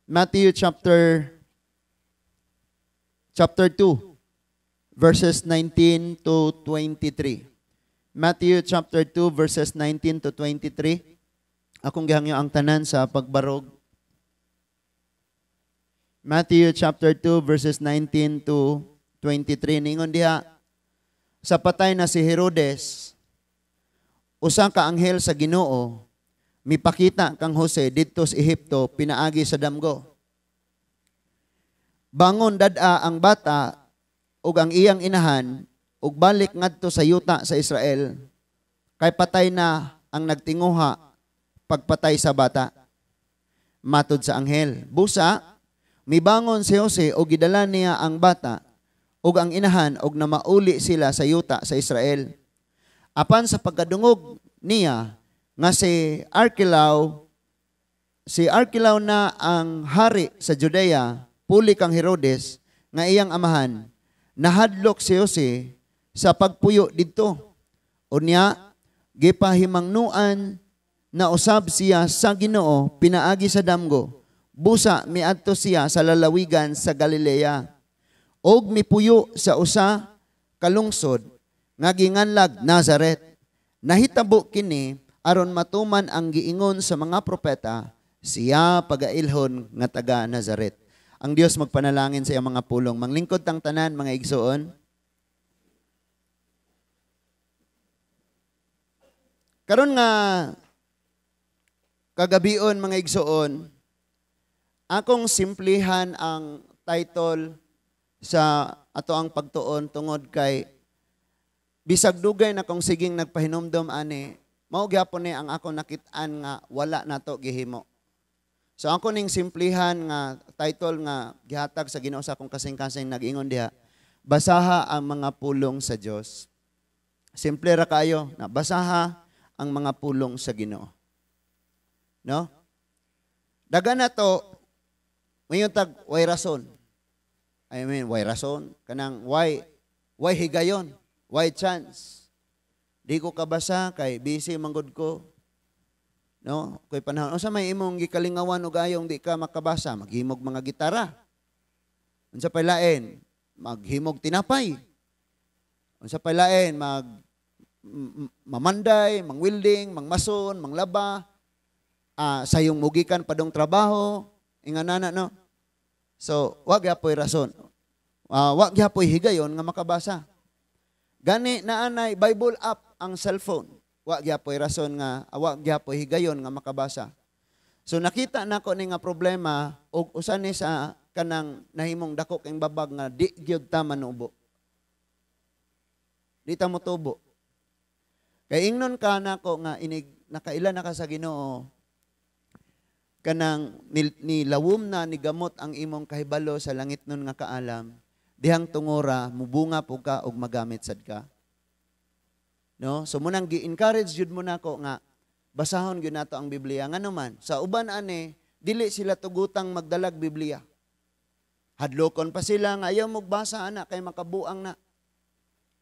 Matthew chapter 2 verses 19 to 23. Matthew chapter 2 verses 19 to 23. Akong gihangyo ang tanan sa pagbarog. Matthew chapter 2 verses 19 to 23. Ningon diha, sa patay na si Herodes, usa ka anghel sa Ginoo mipakita kang Jose didto sa Ehipto pinaagi sa damgo. Bangon dad-a ang bata ug ang iyang inahan ug balik ngadto sa yuta sa Israel, kay patay na ang nagtinguha pagpatay sa bata. Matod sa anghel. Busa mibangon si Jose ug gidala niya ang bata ug ang inahan ug namauli sila sa yuta sa Israel. Apan sa pagkadungog niya nga si Arquelao na ang hari sa Judea, puli kang Herodes nga iyang amahan, nahadlok si Jose sa pagpuyo didto. Unya, gipahimangnuan na usab siya sa Ginoo pinaagi sa damgo. Busa miadto siya sa lalawigan sa Galilea og mipuyo sa usa ka lungsod nga ginganlag Nazaret. Nahitabo kini aron matuman ang giingon sa mga propeta, siya pagailhon nga taga Nazaret. Ang Dios magpanalangin sa iyang mga pulong. Manglingkod tang tanan, mga igsoon. Karon nga kagabion, mga igsoon, akong simplihan ang title sa ato ang pagtuon tungod kay bisag dugay na kong siging nagpahinumdom ani, mao gyapon ni ang akong nakit-an nga wala nato gihimo. So ako ning simplihan nga title nga gihatag sa Ginoo sa akong kasing-kasing, nag-ingon diha, basaha ang mga pulong sa Dios. Simple ra kayo na basaha ang mga pulong sa Ginoo. No? Daga na to, ngayon tag way rason. I mean, way rason kanang why higayon, why chance. Di ko kabasa kay busy manggod ko. No, koy panahon unsa may imong gikalingawan og ayong di ka makabasa, maghimog mga gitara. Unsa pay lain, maghimog tinapay. Unsa pay lain, mag mamanday, mangwilding, mangmason, manglaba, sayong mugikan padong trabaho, inganana, no. So, wa gyapoy rason. Wa gyapoy higayon nga makabasa. Gani naanay Bible app ang cellphone. Wa gyapoy rason nga wa gyapoy higayon nga makabasa. So nakita nako ni nga problema og usa ni sa kanang nahimong dako kang babag nga di gyud ta manubo. Di ta motubo. Kay ingnon ka nako nga inig nakaila na ka sa Ginoo, kanang nilawom na ni gamot ang imong kahibalo sa langit nun nga kaalam, dihang tungora mubunga po ka og magamit sad ka. No? So munang gi-encourage jud mo nako nga basahon gyud nato ang Biblia. Ngano man sa uban ani dili sila tugutang magdalag Biblia. Hadlokon pa sila nga ayaw mogbasa ana kay makabuang na.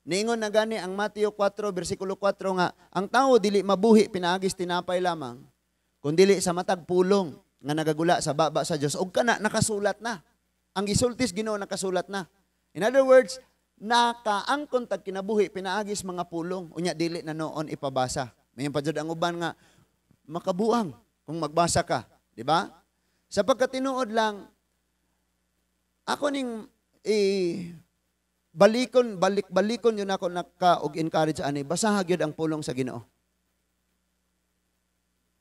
Niingon na gani ang Mateo 4 bersikulo 4 nga ang tawo dili mabuhi pinaagis tinapay lamang kun dili sa matag pulong nga nagagula sa baba sa Dios, og kana nakasulat na. Ang gisultis Ginoo nakasulat na. In other words, nakaangkon tag kinabuhi pinaagis mga pulong, unya dili na noon ipabasa. Mayon pa jud ang uban nga makabuang kung magbasa ka, di ba? Sa pagkatinuod lang ako ning balikon balik-balikon yun ako naka og encourage ani, basaha gyud ang pulong sa Ginoo.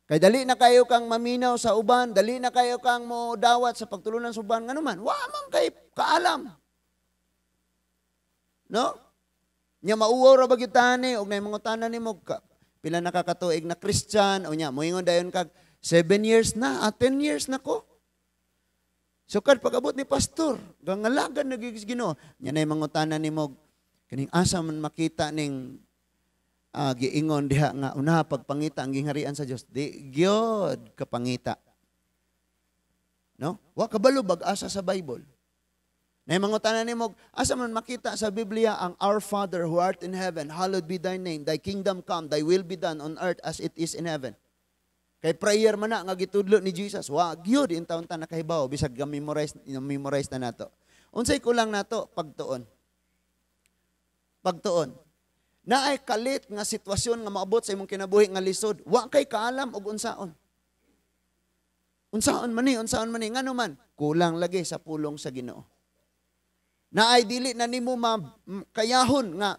Kay dali na kayo kang maminaw sa uban, dali na kayo kang mo dawat sa pagtulunan sa uban, ngano man, wa man kay kaalam. No? Nya mauwaw ra ba gyud tani og nay mangutana nimo pila nakakatuig na Christian o nya moingon dayon kag 7 years na, 10 years na ko. So kad pag-abot ni pastor, gangalagan na gyud Ginoo. Nya nay mangutana nimo kaning asa man makita ning giingon diha nga una pagpangita ang gingharian sa Dios, di gyud kapangita. No? Wa kabalo bag-asa sa Bible. Nay mangutana nimo, asa man makita sa Biblia ang "Our Father who art in heaven, hallowed be thy name, thy kingdom come, thy will be done on earth as it is in heaven"? Kay prayer man na nga gitudlo ni Jesus. Wa gyud intawon ta nakahibaw bisag ga-memorize, memorize na nato. Unsay kulang nato? Pagtuon. Pagtuon. Naay kalit nga sitwasyon nga maabot sa imong kinabuhi nga lisod. Wa kay kaalam og unsaon. Unsaon man ni, unsaon man ni, ngano man kulang lagi sa pulong sa Ginoo. Naay dili na nimo kayahon nga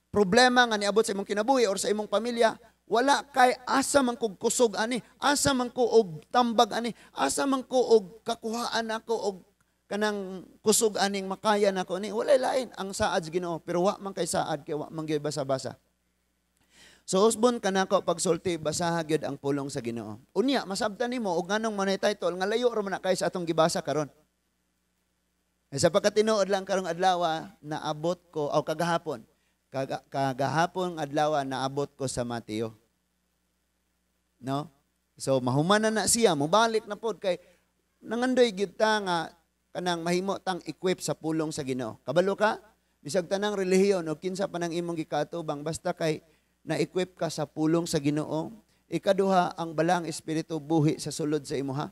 problema nga niabot sa imong kinabuhi or sa imong pamilya, wala kay asa man kog kusog ani, asa man ko og tambag ani, asa man ko og kakuhaan ako og kanang kusog aning makaya nako ni. Walay lain ang saad sa Ginoo, pero wa man kay saad kay wa man gyud basa-basa. So usbon kanako pagsulti, basaha gyud ang pulong sa Ginoo. Unya masabtan nimo og nganong manay title nga layo ra man na kay sa atong gibasa karon. Eh, sa pagkatinuod lang, karong adlaw naabot ko o kagahapon. Kagahapon adlaw naabot ko sa Mateo. No? So mahuman na na siya, mobalik na pod kay nangandoy gyud ta nga kanang mahimo tang equip sa pulong sa Ginoo. Kabalo ka? Bisag tanang relihiyon o kinsa pa nang imong gikatubang, basta kay na-equip ka sa pulong sa Ginoo. Ikaduha, ang Balaang Espiritu buhi sa sulod sa imuha.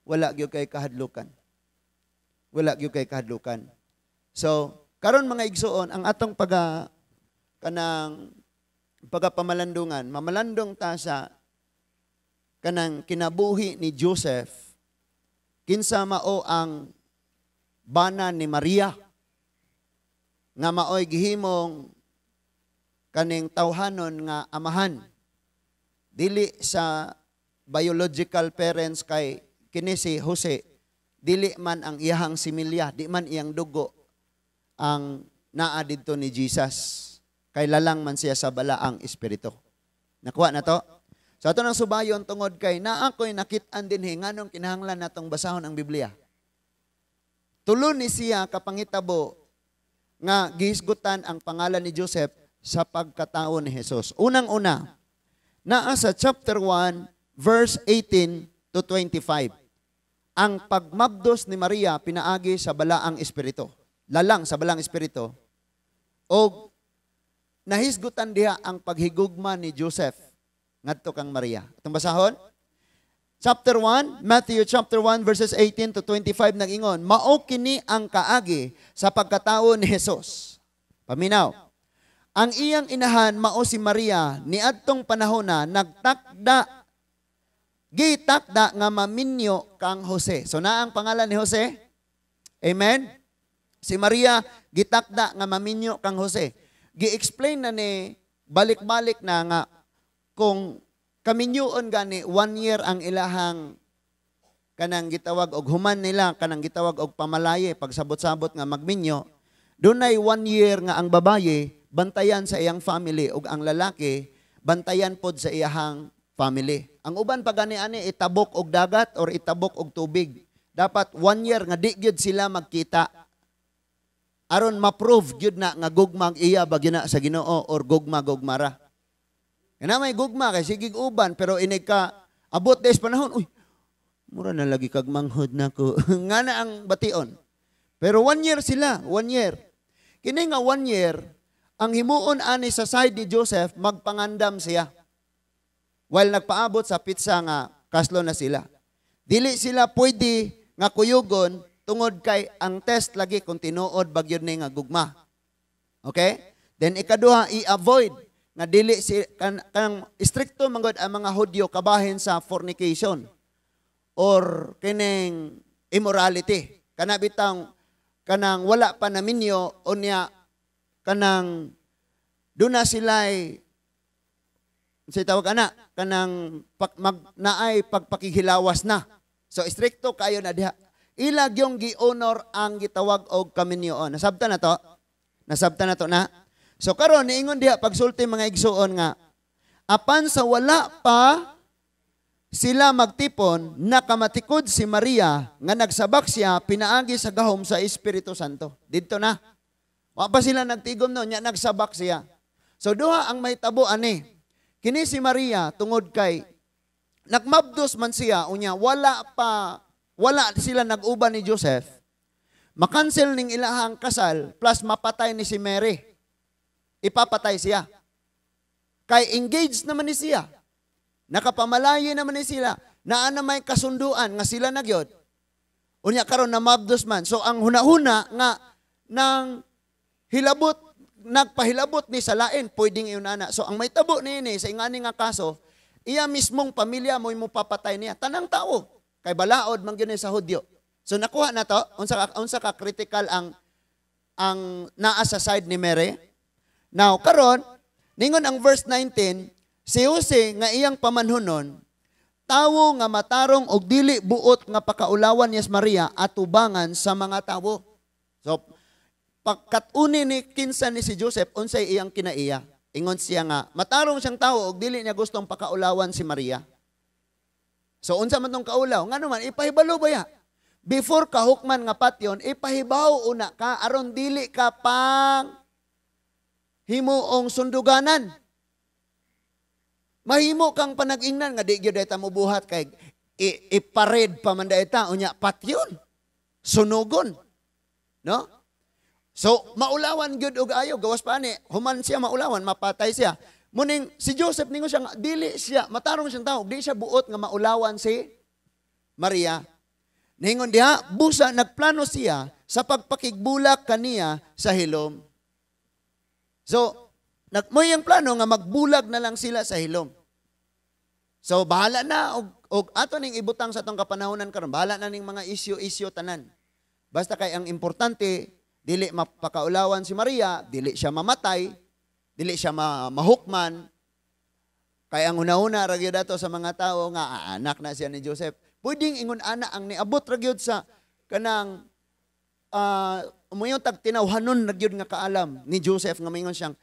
Wala gyud kay kahadlukan. Wala gyud kay kahadlukan. So, karon mga igsuon, ang atong paga kanang pagapamalandungan, mamalandong ta sa kanang kinabuhi ni Joseph, kinsa mao ang bana ni Maria nga maoy gihimong kaning tawhanon nga amahan, dili sa biological parents, kay kini si Jose dili man ang iyahang similya, di man iyang dugo ang naa didto ni Jesus. Kay lalang man siya sa Balaang Espiritu. Nakuha na to? So ato nang subayon tungod kay naa ko'y nakit-an dinhi nganong kinahanglan natong basahon ang Biblia. Tulo ni siya kapangitabo nga gihisgutan ang pangalan ni Joseph sa pagkatao ni Jesus. Unang-una, naa sa chapter 1 verse 18 to 25. Ang pagmabdos ni Maria pinaagi sa Balaang Espiritu. Lalang sa Balaang Espiritu. O nahisgutan diha ang paghigugma ni Joseph ngadto kang Maria. Atong basahon? Chapter 1, Matthew chapter 1 verses 18 to 25 nag-ingon, "Mao kini ang kaagi sa pagkatao ni Jesus." Paminaw. Ang iyang inahan mao si Maria, niadtong panahona nagtakda gitakda nga maminyo kang Jose. So naa ang pangalan ni Jose? Amen? Si Maria gitakda nga maminyo kang Jose. Gi-explain na ni balik-balik na nga kung kaminyoon gani, one year ang ilahang kanang gitawag og human nila kanang gitawag og pamalaye, pagsabot-sabot nga magminyo, dunay one year nga ang babaye bantayan sa iyang family ug ang lalaki bantayan pod sa iyahang family. Ang uban pa gani ani itabok og dagat or itabok og tubig. Dapat one year nga di gyud sila magkita. Aron ma-prove gyud na nga gugmag iya ba gyud na sa Ginoo or gugma gugmara. Kana may gugma kay sigig uban, pero inig ka abot des panahon, uy, mura na lagi kag manghod nako. Nga na ang bation. Pero one year sila, one year. Kini nga one year, ang himuon ani sa side ni Joseph, magpangandam siya. While nagpaabot sa pitsa nga kaslo na sila. Dili sila pwede nga kuyugon tungod kay ang test lagi kung tinuod ba gyud ni nga gugma. Okay? Then ikaduha, i-avoid nga dili si kanang istrikto man gud ang mga Hudyo kabahin sa fornication or kining immorality. Kana bitang kanang wala pa naminyo, unya kanang duna sila'y sa tawag ana kanang naay pagpakihilawas na. So istrikto kayo na diha. Ila gyung gi-honor ang gitawag og kaminyoon. Nasabtan na to? Nasabtan na to na? So karon niingon diha pagsulti mga igsuon nga apan sa wala pa sila magtipon, nakamatikod si Maria nga nagsabak siya pinaagi sa gahom sa Espiritu Santo. Didto na. Wa pa sila nagtigom no, nya nagsabak siya. So duha ang mahitabo ani. Kini si Maria, tungod kay nagmabdos man siya unya wala sila nag-uban ni Joseph. Makansel ning ilahang kasal plus mapatay ni si Mary. Ipapatay siya. Kay engaged naman ni siya. Nakapamalayi naman ni sila. Naa na may kasunduan nga sila na gyud. Unya karon namabdos man. So ang hunahuna nga nang hilabot, nagpahilabot ni sa lain, pwedeng iyon ana. So ang may tabo niini sa ingani nga kaso, iya mismong pamilya mo papatay niya. Tanang tao kay balaod man gyud ni sa Hudyo. So nakuha na to unsa ka critical ang naa sa side ni Mary. Now karon ningon ang verse 19, si Jose nga iyang pamanhunon, tawo nga matarong og dili buot nga pakaulawan ni Maria atubangan sa mga tawo. So pagkat-uni ni kinsa ni si Joseph, unsay iyang kinaiya? Ingon siya nga matarong siyang tawo og dili niya gustong pakaulawan si Maria. So unsa man tong kaulaw? Ngano man ipahibalo ba ya? Before ka hukman nga patyon, ipahibaw una ka aron dili ka pang himuong sunduganan. Mahimo kang panag-ingnan nga di gyud ta mobuhat kay ipared pa man ta unya patyon. Sunugon. No? So maulawan gyud og ayo, gawas pa ani, human siya maulawan, mapatay siya. Muning si Joseph ningon siya nga dili siya matarong siyang tao, di siya buot nga maulawan si Maria. Ningon diha, busa nagplano siya sa pagpakigbulak kaniya sa hilom. So, nagmoy ang plano nga magbulag na lang sila sa hilom. So, bahala na og ato ning ibutang sa atong kapanahonan karon, bahala na ning mga isyu-isyu tanan. Basta kay ang importante, dili mapakaulawan si Maria, dili siya mamatay, dili siya mahukman. Kay ang una-una ra gyud ato sa mga tawo nga anak na siya ni Joseph. Pwedeng ingon ana ang niabot ra gyud sa kanang umuyon tag tinawhanon ra gyud nga kaalam ni Joseph nga mingon siyang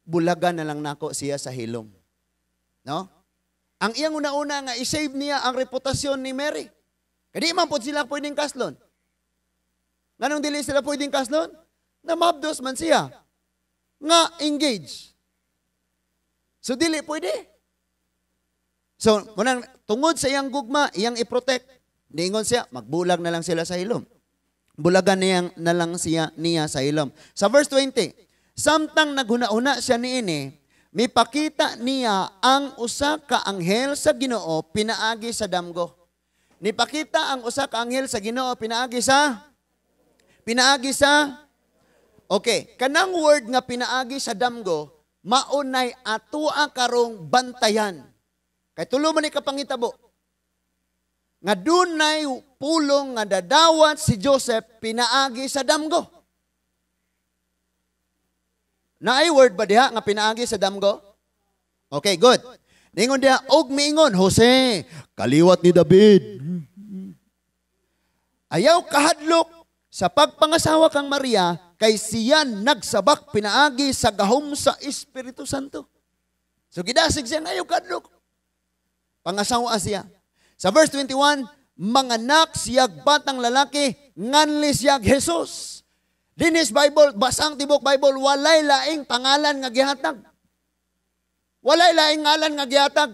bulagan na lang nako siya sa hilom. No? Ang iyang una-una nga i-save niya ang reputasyon ni Mary. Kadi man pud sila pwedeng kaslon. Nganong dili sila pwedeng kaslon? Namabdos man siya nga engage. So dili pwede. So, munang tungod sa iyang gugma, iyang i-protect. Niingon siya, magbulag na lang sila sa hilom. Bulagan niyang na lang siya niya sa hilom. Sa verse 20, samtang naghuna-huna siya niini, mipakita niya ang usa ka anghel sa Ginoo pinaagi sa damgo. Nipakita ang usa ka anghel sa Ginoo pinaagi sa. Okay, kanang word nga pinaagi sa damgo, maunay atua karong bantayan. Kay tulo man ni kapangitabo. Nga dunay pulong nga dadawat si Joseph pinaagi sa damgo. Naay word ba diha nga pinaagi sa damgo? Okay, good. Ningon diha, og miingon, "Jose, kaliwat ni David. Ayaw kahadlok sa pagpangasawa kang Maria, kay siya nagsabak pinaagi sa gahom sa Espiritu Santo." So gidasig siya, ayaw kahadlok. Pangasawa siya. Sa verse 21, manganak siyag batang lalaki, nganli siyag Jesus. Dinis Bible, basang tibok Bible, walay laing pangalan nga gihatag. Walay laing ngalan nga gihatag.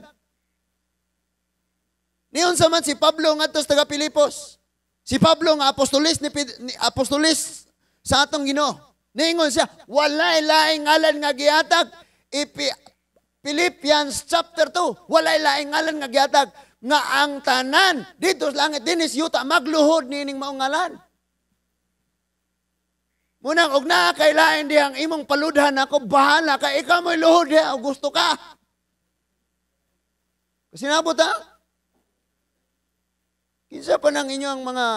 Niyon sa man si Pablo ngadto sa taga Pilipos. Si Pablo nga apostolis ni apostolis sa atong Ginoo. Niingon siya, walay laing ngalan nga gihatag. Philippians chapter 2, walay laing ngalan nga gihatag nga ang tanan dito sa langit, dinis yuta magluhod niining maong ngalan. Munang og naa kay lain dihang imong paludhan ako, bahala ka, ikaw mo'y luhod diha og gusto ka. Sinabot ha? Kinsa pa nang inyong mga.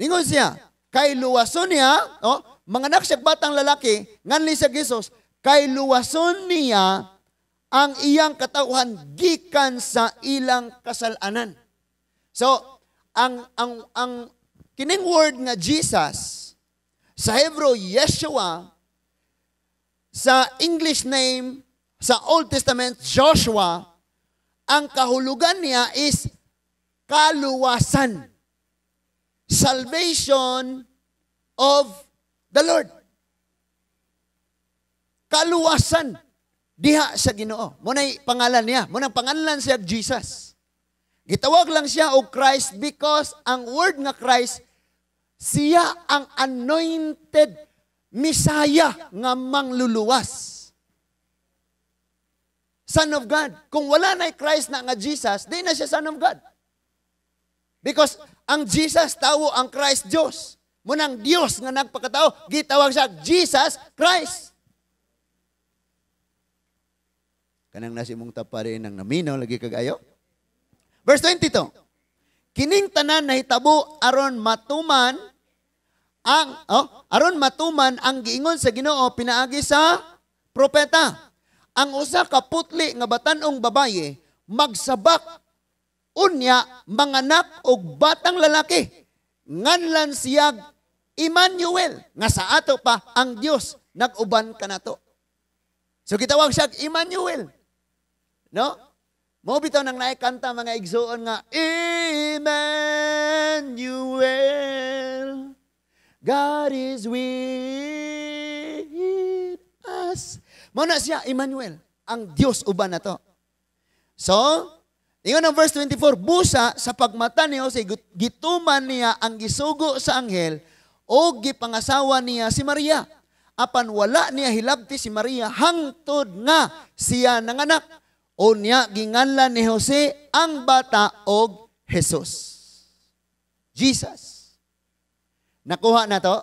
Ningon siya, kay luwason niya, oh, manganak siya batang lalaki, nganli siya Jesus, kay luwason niya ang iyang katawhan gikan sa ilang kasalanan. So, ang kining word nga Jesus, sa Hebrew, Yeshua, sa English name, sa Old Testament, Joshua, ang kahulugan niya is kaluwasan. Salvation of the Lord. Kaluwasan diha sa Ginoo. Muna'y pangalan niya. Munang pangalan siya Jesus. Gitawag lang siya og Christ because ang word nga Christ, siya ang anointed Messiah nga mangluluwas. Son of God. Kung wala na Christ na nga Jesus, di na siya Son of God. Because ang Jesus tawo, ang Christ Diyos. Munang Diyos nga nagpakatao, gitawag siya Jesus Christ. Kanang nasi mong tapari ng namino, lagi kagayo. Verse 22. Kining tanan nahitabo aron matuman ang giingon sa Ginoo pinaagi sa propeta. Ang usa ka putli nga batan-ong babaye magsabak unya manganak og batang lalaki. Nganlan siyag Emmanuel, nga sa ato pa ang Dios nag-uban kanato. So gitawag siya Emmanuel. No? Mao bitaw nang naikanta mga igsuon nga Emmanuel, God is with us. Mao na siya Emmanuel, ang Dios uban nato. So, ingon ang verse 24, busa sa pagmata ni Jose, gituman niya ang gisugo sa anghel o gipangasawa niya si Maria. Apan wala niya hilabti si Maria hangtod nga siya nanganak. O niya ginganlan ni Jose ang bata og Jesus. Jesus. Nakuha na to?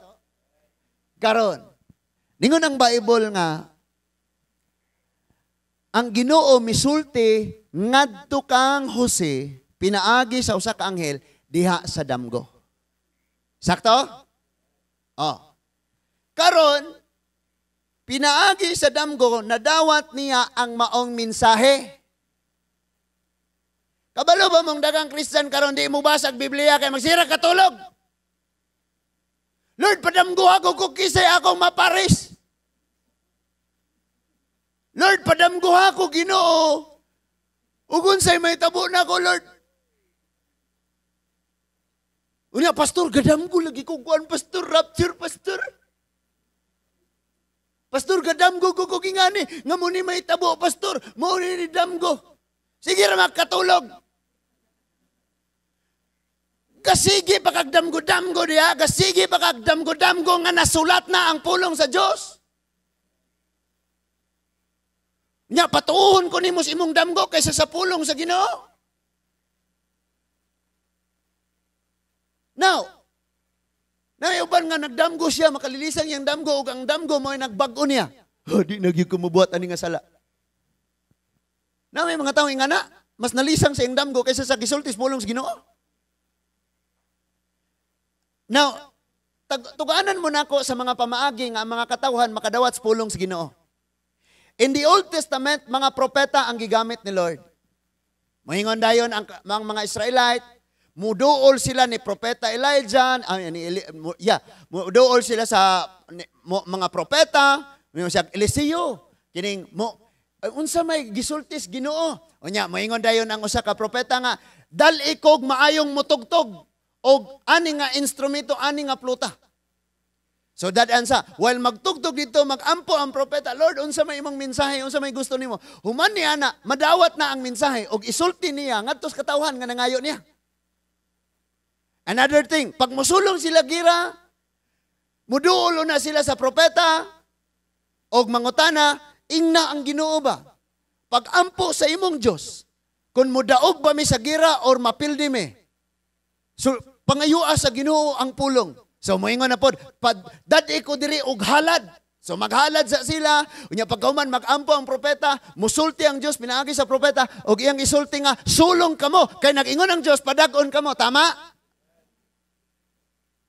Karon. Ningon ang Bible nga ang Ginoo misulti ngadto kang Jose pinaagi sa usa ka anghel diha sa damgo. Sakto? Oh. Karon pinaagi sa damgo, nadawat niya ang maong mensahe. Kabalo ba mong dagang Christian karon di mo basag Biblia kay magsira katulog? Lord, padamgo ako kung kisay akong maparis. Lord, padamgo ako, Ginoo. Ug unsay may tabo na ako, Lord. Unya, pastor, gadamgo lagi ko kuan, pastor, rapture, pastor. Pastor, gadamgo ko ko gingani, nga mo ni may tabo, pastor, mo ni damgo. Sige ra makatulog. Kasige pa kag damgo-damgo diha, kasige pa kag damgo-damgo nga nasulat na ang pulong sa Dios. Nya patuohon ko nimo sa imong damgo kaysa sa pulong sa Ginoo. Now, uban nga nagdamgo siya, makalilisang iyang damgo, ug ang damgo mo'y nagbag-o niya. Oh, di na gyud ko mobuhat ani nga sala. Na may mga tawo ingana, mas nalisang sa iyang damgo kaysa sa gisultis pulong sa Ginoo. Now, tugaanan mo nako sa mga pamaagi nga ang mga katawhan makadawat sa pulong sa Ginoo. In the Old Testament, mga propeta ang gigamit ni Lord. Moingon dayon ang mga Israelite, muduol sila ni Propeta Elijah, muduol sila sa mga propeta, moingon siya Eliseo, kining mo unsa may gisultis Ginoo. Unya moingon dayon ang usa ka propeta nga dal-i kog maayong mutugtog og ani nga instrumento, ani nga pluta. So dad-an sa while magtugtog dito, magampo ang propeta, Lord, unsa may imong mensahe, unsa may gusto nimo? Human niya na madawat na ang mensahe og isulti niya ngadto sa katawhan nga nangayo niya. Another thing, pag musulong sila gira, muduolo na sila sa propeta, og mangutana, ingna ang Ginoo ba? Pag-ampo sa imong Dios, kung mudaog ba mi sa gira or mapildi mi? So, pangayua sa Ginoo ang pulong. So, moingon na pod, dad-i ko diri og halad. So, maghalad sa sila, unya pagkauman magampo ang propeta, musulti ang Dios pinaagi sa propeta, og iyang isulti nga, sulong kamo, kay nag-ingon ang Dios, padag-on kamo. Tama?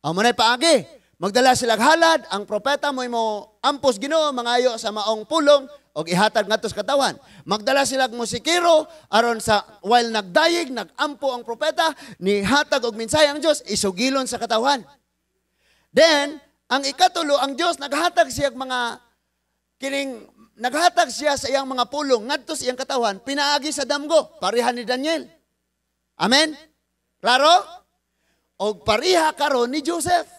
Amo na paagi. Magdala sila halad, ang propeta mo imo ampos Ginoo mangayo sa maong pulong og ihatag ngadto sa katawan. Magdala sila musikero aron sa while nagdayeg nagampo ang propeta, nihatag og mensahe ang Dios, isugilon sa katawan. Then ang ikatulo, ang Dios naghatag siya mga kining naghatag siya sa iyang mga pulong ngadto sa iyang katawan pinaagi sa damgo, pareha ni Daniel. Amen. Klaro? Og pareha karon ni Joseph.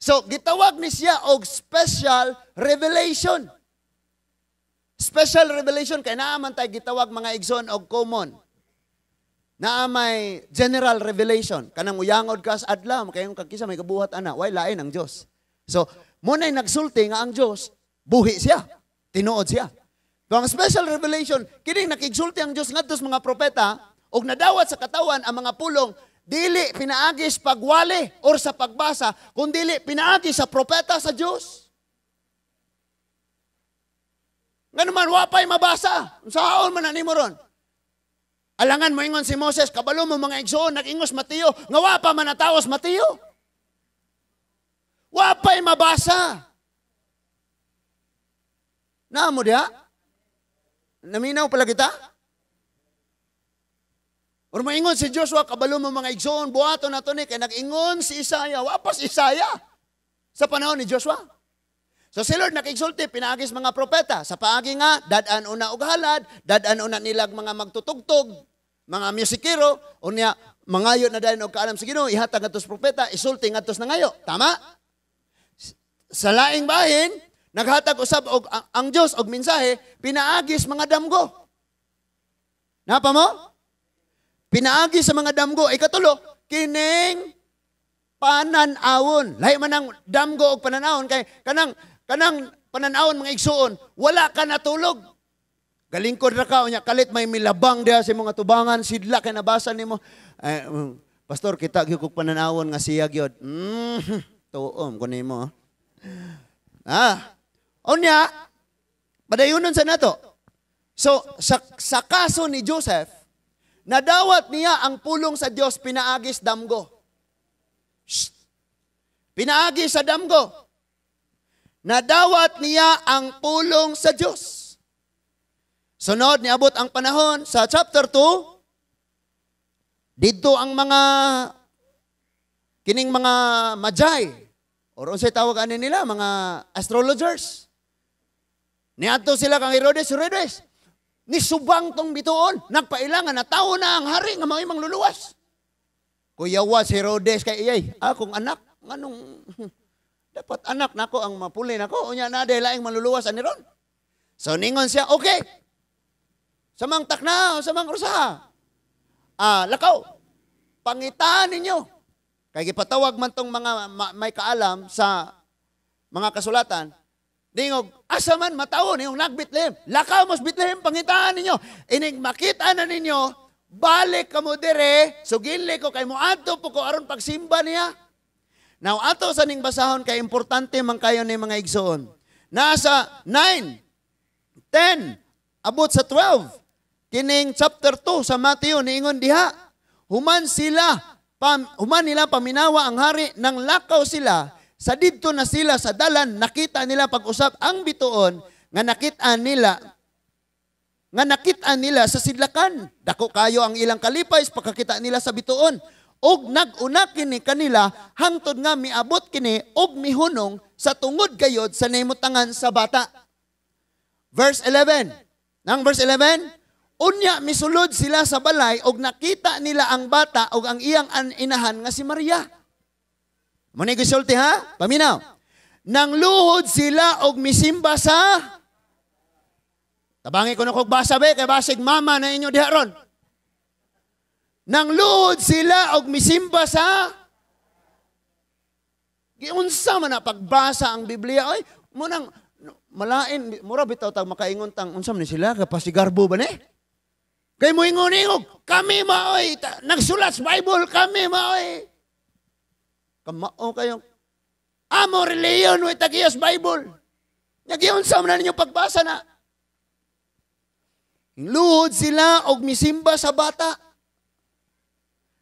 So, gitawag ni siya og special revelation. Special revelation, kay naa man tay gitawag mga igsoon og common. Naa may general revelation. Kanang uyangod ka sa adlaw, kayong kagkisa may kabuhat ana, way lain ang Dios. So, mo na'y nagsulti nga ang Dios, buhi siya, tinuod siya. So, ang special revelation, kining nakigsulti ang Dios ngadto sa mga propeta ug nadawat sa katawan ang mga pulong dili pinaagi sa pagwali or sa pagbasa, kundili pinaagi sa propeta sa Dios. Ngano man wa pay mabasa, unsaon man na nimo ron? Alangan mo ingon si Moses, kabalo mo mga igsoon, nag-ingos Mateo, nga wa pa man nataos Mateo. Wa pa'y mabasa. Naa mo diha? Naminaw pala kita? Or maingon si Joshua, kabalo mo mga igsoon, buhaton na to ni, kay nag-ingon si Isaiah, wa pa si Isaiah sa panahon ni Joshua. So si Lord nakigsulti, pinaagis mga propeta. Sa paagi nga, dad-an una og halad, dad-an una nilag mga magtutugtog, mga musikero, unya mangayo na dayon og kaalam sa Ginoo, ihatag ngadto sa propeta, isulti ngadto sa nangayo. Tama? Sa laing bahin, naghatag usab og ang Dios og mensahe, pinaagis mga damgo. Napa mo? Pinaagi sa mga damgo. Ikatulo, kining panan-awon. Lahi man ang damgo og pananawon kay kanang kanang pananawon mga igsuon, wala ka natulog. Galingkod ra ka unya kalit may milabang diha sa mga tubangan sidla kay nabasa nimo. Eh, pastor, kita gyud kog pananawon nga siya gyud. Tuom ko nimo. Ah. Unya, padayonon sa nato. So sa kaso ni Joseph, nadawat niya ang pulong sa Dios pinaagis damgo. Shh. Pinaagi sa damgo. Nadawat niya ang pulong sa Dios. Sunod, niabot ang panahon sa chapter 2, didto ang mga kining mga majay or unsay tawag ani nila, mga astrologers. Niadto sila kang Herodes, Herodes, ni subang tong bituon, nagpailangan na tao na ang hari nga mao'y mangluluwas. Kuyawa si Herodes kay iyay, akong anak, nganong dapat anak nako ang mapuli nako, unya na day laing manluluwas ani ron. So ningon siya, okay. Samang takna, samang usaha. Ah, lakaw. Pangitaan ninyo. Kay gipatawag man tong mga may kaalam sa mga kasulatan. Dingog, asa man matawo niyong nag-Bethlehem. Lakaw mos Bethlehem, pangitaan ninyo. Inig makita na ninyo, balik kamo dire, sugili ko kay moadto po ko aron pagsimba niya. Now, ato sa ning basahon kay importante man kayo ni mga igsoon. Nasa 9, 10, abot sa 12. Kining chapter 2 sa Mateo niingon diha, human sila, human nila paminawa ang hari nang lakaw sila, sa didto na sila sa dalan, nakita nila pag-usap ang bituon nga nakita nila sa sidlakan. Dako kayo ang ilang kalipay sa pagkakita nila sa bituon. Og nag-una kini kanila hangtod nga miabot kini og mihunong sa tungod gayod sa nahimutangan sa bata. Verse 11. Nang verse 11, unya misulod sila sa balay og nakita nila ang bata og ang iyang inahan nga si Maria. Mo ni gisulti ha? Paminaw. Nang luhod sila og misimba sa. Tabangi ko na kog basa be kay basig mama na inyo diha ron. Nang luhod sila og misimba sa. Giunsa man na pagbasa ang Biblia oy, mo nang malain mura bitaw tag makaingon tang unsa man ni sila kapasigarbo ba ni? Kay moingon-ingog, kami maoy nagsulat sa Bible, kami maoy. Kamao kayo. Amo reliyon way tagiyas Bible. Nagiunsa man na ninyo pagbasa na. Luhod sila og misimba sa bata.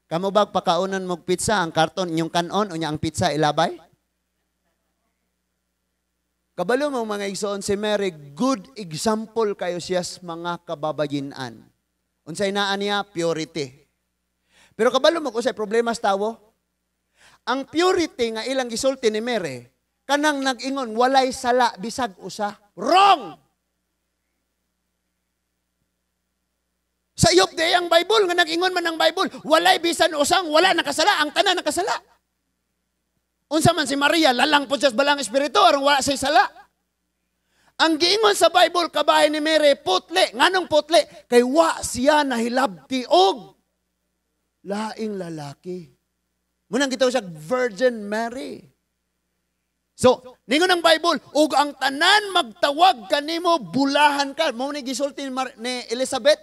Kamo ba pakaunan mog pizza ang karton inyong kanon unya ang pizza ilabay? Kabalo mo mga igsoon si Mary, good example kayo siya sa mga kababayinan. Unsay naa niya? Purity. Pero kabalo mo kung unsay problema sa tawo? Ang purity nga ilang gisulti ni Mary, kanang nag-ingon walay sala bisag usa. Wrong! Sa iyop di ang Bible, nga nag-ingon man ang Bible, walay bisan usang, wala nakasala, ang tanan nakasala. Unsa man si Maria, lalang po siya sa balang espiritu, aron wala siya'y sala. Ang giingon sa Bible, kabahin ni Mary, putli. Nganong putli? Kay wa siya nahilabti og. Laing lalaki. Munang gitawag siya Virgin Mary. So, ningon ang Bible, ug ang tanan magtawag kanimo bulahan ka. Mao ni gisulti ni Elizabeth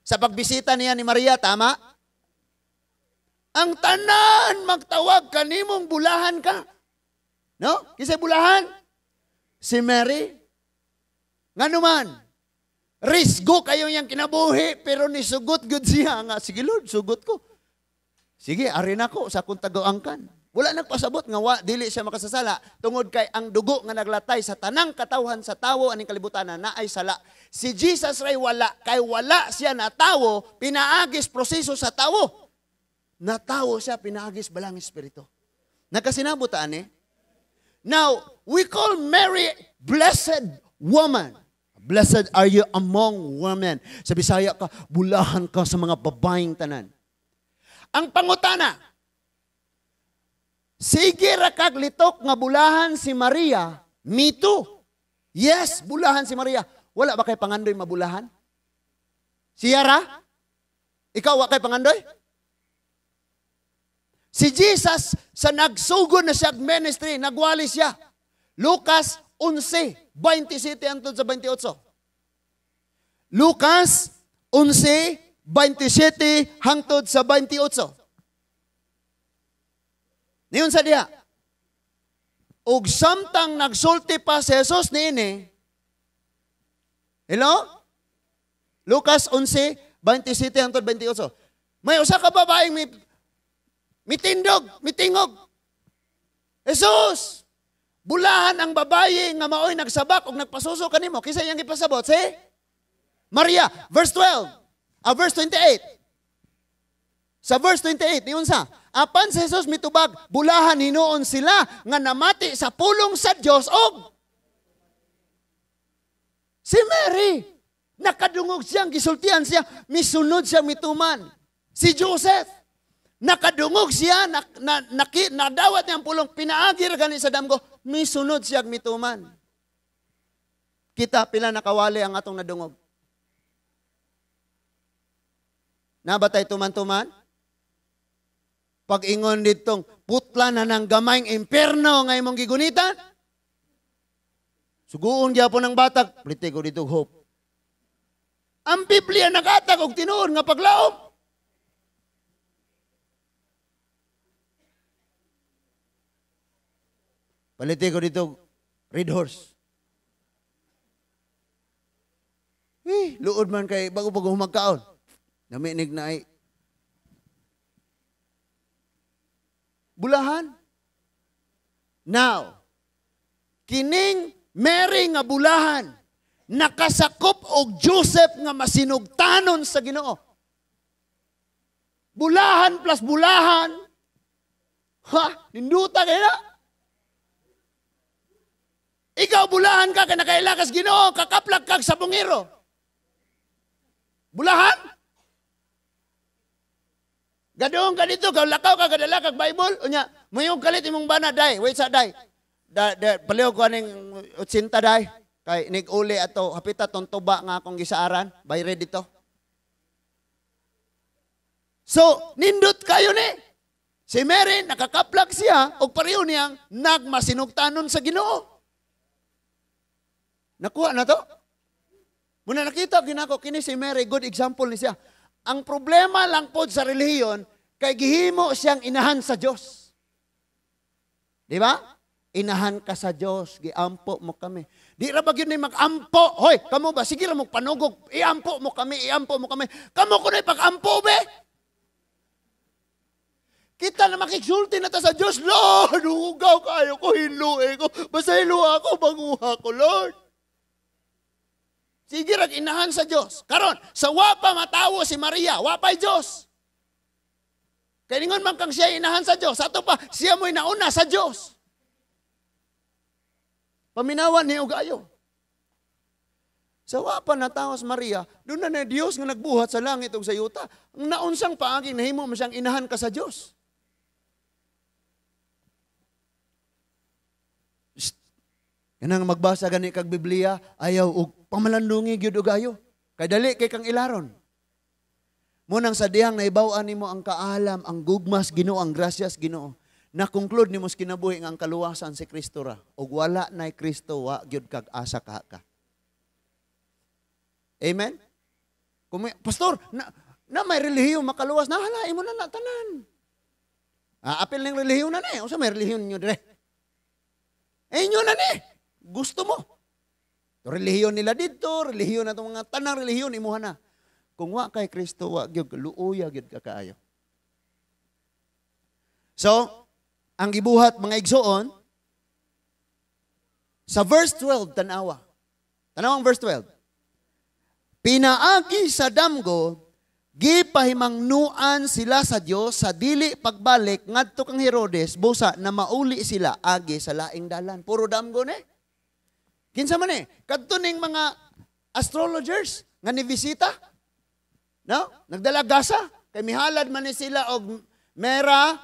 sa pagbisita niya ni Maria, tama? Ang tanan magtawag kanimong bulahan ka. No? Kisay bulahan? Si Mary. Nganuman, risgo kayo niyang kinabuhi, pero nisugot gud siya nga, sige Lord, sugot ko. Sige, ari nako sa akong tagoangkan. Wala nagpasabot nga wa, dili siya makasasala tungod kay ang dugo nga naglatay sa tanang katawhan sa tawo aning kalibutan na naay sala. Si Jesus ray wala, kay wala siya natawo, pinaagis proseso sa tawo. Natawo siya, pinaagis balang espiritu. Nagkasinabot ani? Now, we call Mary blessed woman. Blessed are you among women. Sa Bisaya ka, bulahan ka sa mga babaeng tanan. Ang pangutana, sige ra kag litok nga bulahan si Maria, me too. Yes, bulahan si Maria. Wala ba kay pangandoy mabulahan? Siya ra? Ikaw wa kay pangandoy? Si Jesus, sa nagsugod na siya ministry, nagwali siya. Lucas 11:27 hangtod sa 28. Lucas 11:27 hangtod sa 28. Niyon sa diha. Og samtang nagsulti pa si Jesus niini. Hello? Lucas 11:27 hangtod 28. May usa ka babaeng mitindog, mitingog. Jesus, bulahan ang babae nga maoy nagsabak og nagpasuso kanimo. Kinsa iyang gipasabot? Si Maria. Verse 12. Verse 28. Sa verse 28, niyon sa, apan si Jesus mitubag, bulahan hinuon sila nga namati sa pulong sa Dios og si Mary. Nakadungog siyang gisultian siya, misunod siya mituman. Si Joseph, nakadungog siya, nadawat niya ang pulong, pinaagi ra gani sa damgo, misunod siya mituman. Kita pila nakawali ang atong nadungog. Nabatay tuman-tuman? Pag-ingon ditong putla na ng gamayng impyerno nga imong gigunitan. Suguon gyapon ang batag, plite ko dito hope. Ang Biblia nagatag og tinuod nga paglaom. Palite ko dito red horse. Eh, luod man kay bago pag humagkaon. Naminig na ay bulahan. Now, kining Mary nga bulahan, nakasakop og Joseph nga masinugtanon sa Ginoo. Bulahan plus bulahan. Ha, ninduta kay na. Ikaw bulahan ka kay nakaila kas Ginoo, kakaplag kag sa bungiro. Bulahan? Gadong ka dito, lakaw ka, kadala kag Bible. Unya, mayong kalit imong bana, day. Wait sa, day. Da, paliw ko aning 80, day. Kay nig-uli ato, hapita tong tuba nga akong gisaaran. Bayre dito. So, nindot kayo ni. Si Mary, nakakaplag siya, og pareho niyang nagmasinugtanon sa Ginoo. Nakuha na to? Muna nakita, ginako, kini si Mary, good example ni siya. Ang problema lang po sa relihiyon, kay gihimo siyang inahan sa Diyos. Di ba? Inahan ka sa Diyos, giampo mo kami. Di ra ba gyud ni mag-ampo? Hoy, kamo ba? Sige ra mo panugog, iampo mo kami, iampo mo kami. Kamo kuno'y pag-ampo be? Kita na makiksulti na ta sa Diyos, Lord, hugaw kayo ko, hinlue ko. Basta hiluha ko, banguha ko, Lord. Sige rag inahan sa Diyos. Karon, sa wapa matawo si Maria, wapay Diyos. Kaya ningon man kang siya inahan sa Diyos, ato pa, siya mo'y nauna sa Diyos. Paminawan ni Ugayo. Sa wapa natawo si Maria, doon na na Diyos nga nagbuhat sa langit ug sa yuta. Ang naunsang paagi, nahimo mo siyang inahan ka sa Diyos. Kanang magbasa gani kag Biblia, ayaw og pamalandungi gyud og ayo. Kay dali kay kang ilaron. Munang sa dihang naibaw-an nimo ang kaalam, ang gugmas Ginoo, ang grasyas Ginoo. Na-conclude nimo sa kinabuhi nga ang kaluwasan si Kristo ra. Ug wala nay Kristo, wa gyud kag asa ka ka. Amen? Kung may, pastor, na may relihiyon makaluwas, nahala imo na na tanan. Ah, apil ning relihiyon na ni. Unsa may relihiyon ninyo dire? Eh, inyo na ni. Gusto mo. Relihiyon nila didto, relihiyon na itong mga tanang relihiyon, imuha na. Kung wa kay Kristo, wa gyud luoya gyud ka kaayo. So, ang gibuhat, mga igsoon, sa verse 12, tanawa. Tanawa ang verse 12. Pinaagi sa damgo, gipahimangnuan sila sa Dios sa dili pagbalik ngadto kang Herodes, busa na mauli sila agi sa laing dalan. Puro damgo ni. Kinsa man eh? Kadto ning mga astrologers nga ni bisita. No? Nagdala gasa kay mihalad man ni sila og mera,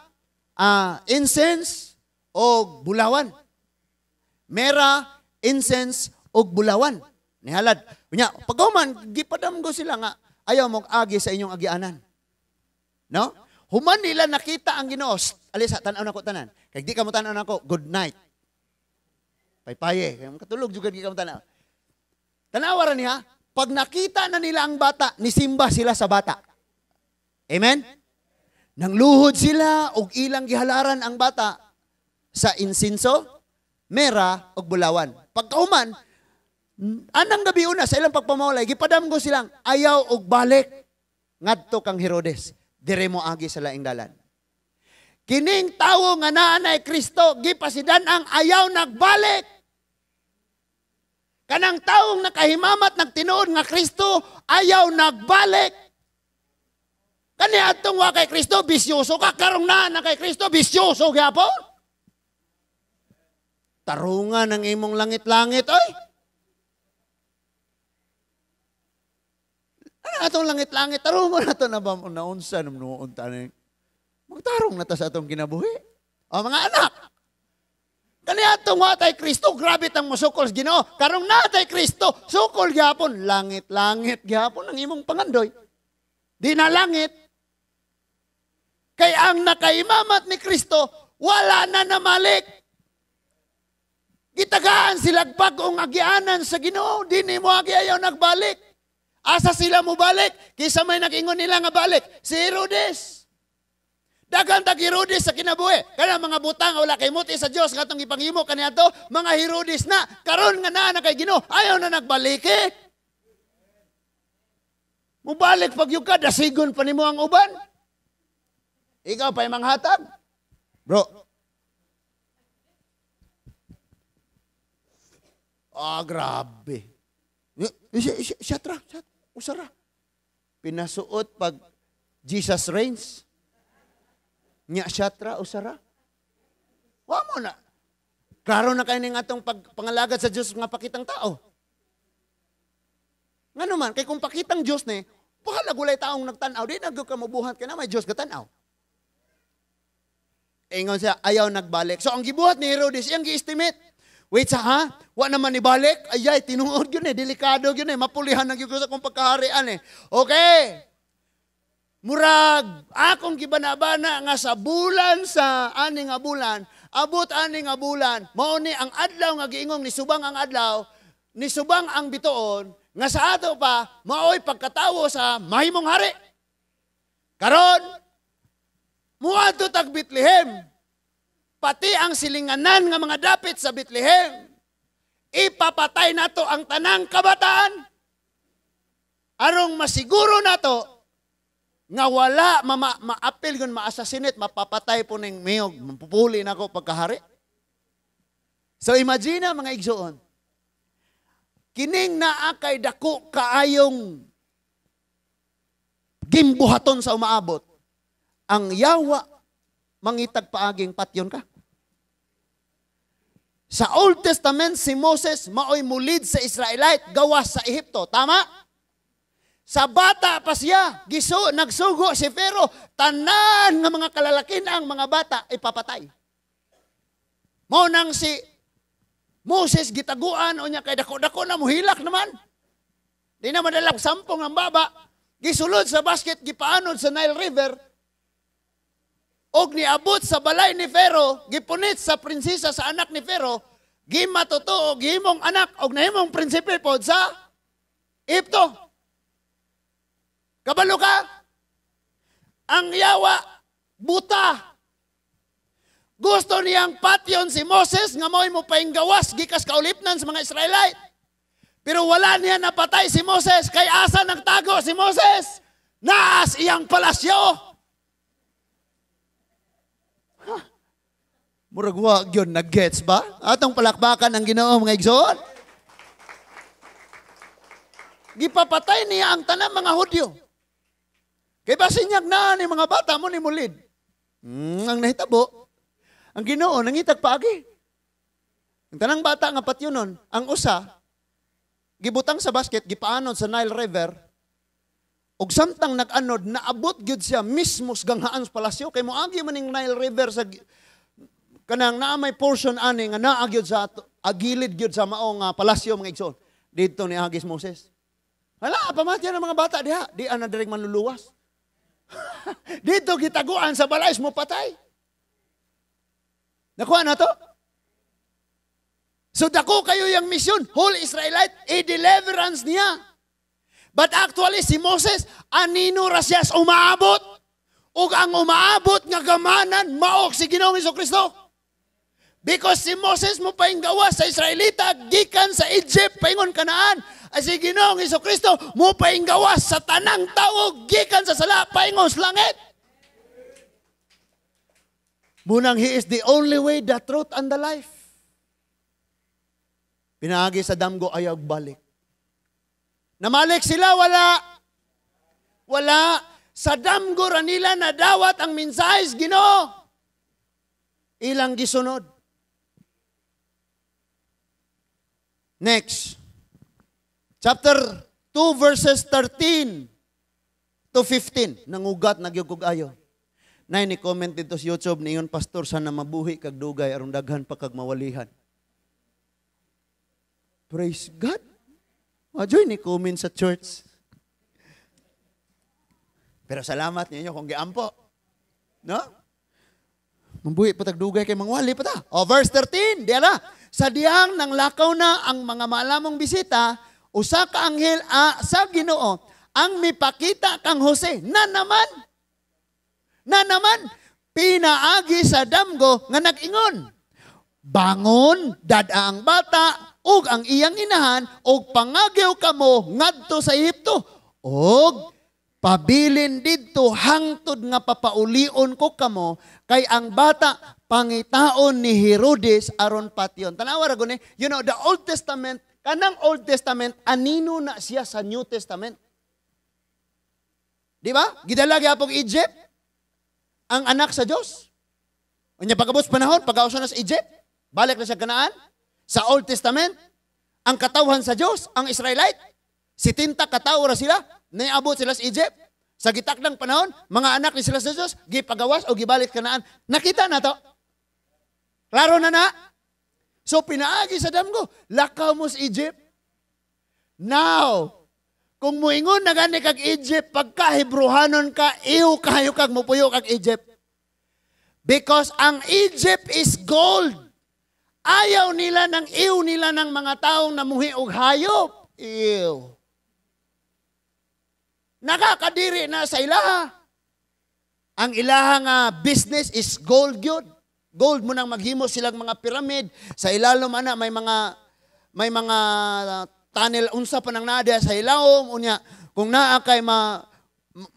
incense og bulawan. Mera, incense og bulawan. Nihalad. Unya, paghuman gipadamgo sila nga ayaw mo agi sa inyong agianan. No? Human nila nakita ang Ginoo. Alisa, tan-aw nako tanan. Kay di ka mo tan-aw nako, good night. Paypaye, kay katulog jud di ka mo tan-aw. Tanawa ra niya, pag nakita na nila ang bata, nisimba sila sa bata. Amen? Nangluhod sila og ilang gihalaran ang bata sa insinso, mera ug bulawan. Pagkahuman, anang gabi una sa ilang pagpamawalay, gipadamgo silang ayaw og balik ngadto kang Herodes. Dire mo agi sa laing dalan. Kining tawo nga naa nay Kristo, gipasidan ang ayaw nagbalik. Kanang tawong nakahimamat nagtinuod nga Kristo, ayaw nagbalik. Kani atong wa kay Kristo, bisyoso ka. Karong naa na kay Kristo, bisyoso gyapon. Tarungan ang imong langit-langit, oy. Ano atong langit-langit? Tarungan na to na ba naunsa noon taning. Magtarong na ta sa atong kinabuhi. O mga anak, kani atong wa tay Kristo, grabe tang mosukol sa Ginoo. Karong naa tay Kristo, sukol gyapon, langit-langit gyapon ang imong pangandoy. Di na langit. Kay ang nakaimamat ni Kristo, wala na namalik. Gitagaan sila bag-ong agianan sa Ginoo, di nimo agi ayaw nagbalik. Asa sila mobalik? Kisa may nag-ingon nila nga balik? Si Herodes. Daghan tag Herodes sa kinabuhi. Kana mga butang wala kay muti sa Dios ngatong gipanghimo kaniadto, mga Herodes na karon nga naa na kay Ginoo, ayaw na nagbalik eh. Mubalik pag yun ka, dasigon pa nimo ang uban. Ikaw pa'y manghatag. Bro. Ah, grabe. Siya tra, usara. Pinasuot pag Jesus reigns. Nya siya tra, usara. Wa mo na. Klaro na kayo ning atong pangalagad sa Diyos nga pakitang tao. Nga naman, kay kung pakitang Diyos ni, bahala gulay taong nagtanaw, di nagyo ka mabuhat ka na, may Diyos katanaw. Ingon siya, ayaw nagbalik. So ang gibuhat ni Herodes, iyang gi-estimate. Wait sa ha? Wa naman ibalik? Ayay, tinuod yun eh, delikado yun eh, mapulihan na yun sa akong pagkaharian eh. Okay. Murag, akong gibanabana nga sa bulan sa ani nga bulan, abot ani nga bulan, mao ni ang adlaw nga giingong ni subang ang adlaw, ni subang ang bituon, nga sa ato pa, maoy pagkatawo sa mahimong hari. Karon, muadto tag Bethlehem, pati ang silinganan nga mga dapit sa Bethlehem, ipapatay nato ang tanang kabataan, arong masiguro nato, nga wala maapil gun maasasinit, mapapatay po ning miyog, mapupuli na ako pagkahari. So imagine na, mga igsoon, kining naa kay dako kaayong gimbuhaton sa umaabot, ang yawa mangitag paaging patyon ka. Sa Old Testament, si Moses maoy mulid sa Israelite, gawas sa Ehipto. Tama? Sa bata pa siya, nagsugo si Pharaoh, tanan nga mga kalalakin ang mga bata ipapatay. Mao nang si Moses gitaguan o niya kay dako-dako na muhilak naman. Di na madalag sampung ang baba. Gisulod sa basket, gipaanod sa Nile River, og niabot sa balay ni Pharaoh, gipunit sa prinsesa sa anak ni Pharaoh, gimatuto, gihimong anak, og nahimong prinsipe pod sa Ehipto. Kabalo ka? Ang yawa, buta. Gusto niyang patyon si Moses nga mo'y mo painggawas gikas kaulipnan sa mga Israelite. Pero wala niya napatay si Moses kay asa nagtago si Moses? Naas iyang palasyo. Huh. Murag wa gyud nag-gets ba? Atong palakpakan ang Ginoo, mga igsoon. Gipapatay niya ang tanang mga Hudyo. Kay basin niyag naa ni mga bata mo ni mulid. Ang nahitabo, ang Ginoo nangitag paagi. Ang tanang bata nga patyonon, ang usa gibutang sa basket, gipaanod sa Nile River. Ug samtang nag-anod, naabot gyud siya mismo sa ganghaan sa palasyo kay moagi man ning Nile River sa kanang naa may portion ani nga naa gyud sa agilid gyud sa mao nga palasyo, mga igsoon. Didto ni agis Moses. Hala, pamatyan ang mga bata diha, di ana direk manluluwas. Dito gitaguan sa balay mo patay. Nakuha na to? So dako kayo yung mission, whole Israelite, a deliverance niya. But actually, si Moses, anino ra siya umaabot? Ug ang umaabot nga gamanan, maok si Ginoong Kristo. Because si Moses mo painggawas sa Israelita, gikan sa Egypt, paingon Kanaan. Ay si Ginoong Kristo mo painggawas sa tanang tawo, gikan sa sala, paingon sa langit. Munang He is the only way, the truth, and the life. Pinaagi sa damgo, ayaw balik. Namalik sila, wala. Wala. Sa damgo ra nila nadawat ang mensahe sa Ginoo. Ilang gisunod. Next. Chapter 2 verses 13 to 15. Nangugat na gyud kog ayo. Nay ni comment dito sa YouTube niyon, pastor, sana mabuhi kag dugay aron daghan pa kag mawalihan. Praise God. Majoy ni comment sa church. Pero salamat ninyo kung giampo. No? Mabuhi pa tag dugay kay mangwali pa ta. O verse 13, diya na. Sa dihang nang lakaw na ang mga maalamong bisita, usa ka anghel sa Ginoo ang mipakita kang Jose. Na naman pinaagi sa damgo nga nag-ingon. Bangon, dad-a ang bata ug ang iyang inahan ug pangagyaw kamo ngadto sa Ehipto ug pabilin didto hangtod nga papaulion ko kamo kay ang bata pangitaon ni Herodes aron patyon. Tanawa ra guni, you know, the Old Testament, kanang Old Testament anino na siya sa New Testament. Di ba? Gidala gyapong Egypt ang anak sa Dios. Unya pagabot panahon, pagausa na sa Egypt, balik na siya Kanaan. Sa Old Testament, ang katawhan sa Dios, ang Israelite, 70 katawo ra sila, niabot sila sa Egypt. Sa gitakdang panahon, mga anak ni sila sa Dios, gipagawas o gibalik Kanaan. Nakita na to? Klaro na na? So pinaagi sa damgo, lakaw mo sa Egypt. Now, kung muingon na gani kag Egypt, pagka Hebrohanon ka, iw kayo kag mupuyo kag Egypt. Because ang Egypt is gold. Ayaw nila ng iw nila ng mga taong namuhi og hayop. Iw. Nakakadiri na sa ilaha. Ang ilaha nga business is gold gyud. Gold mo nang maghimo silang mga pyramid. Sa ilalom ana may mga tunnel unsa pa nang naa sa ilawom unya kung naa kay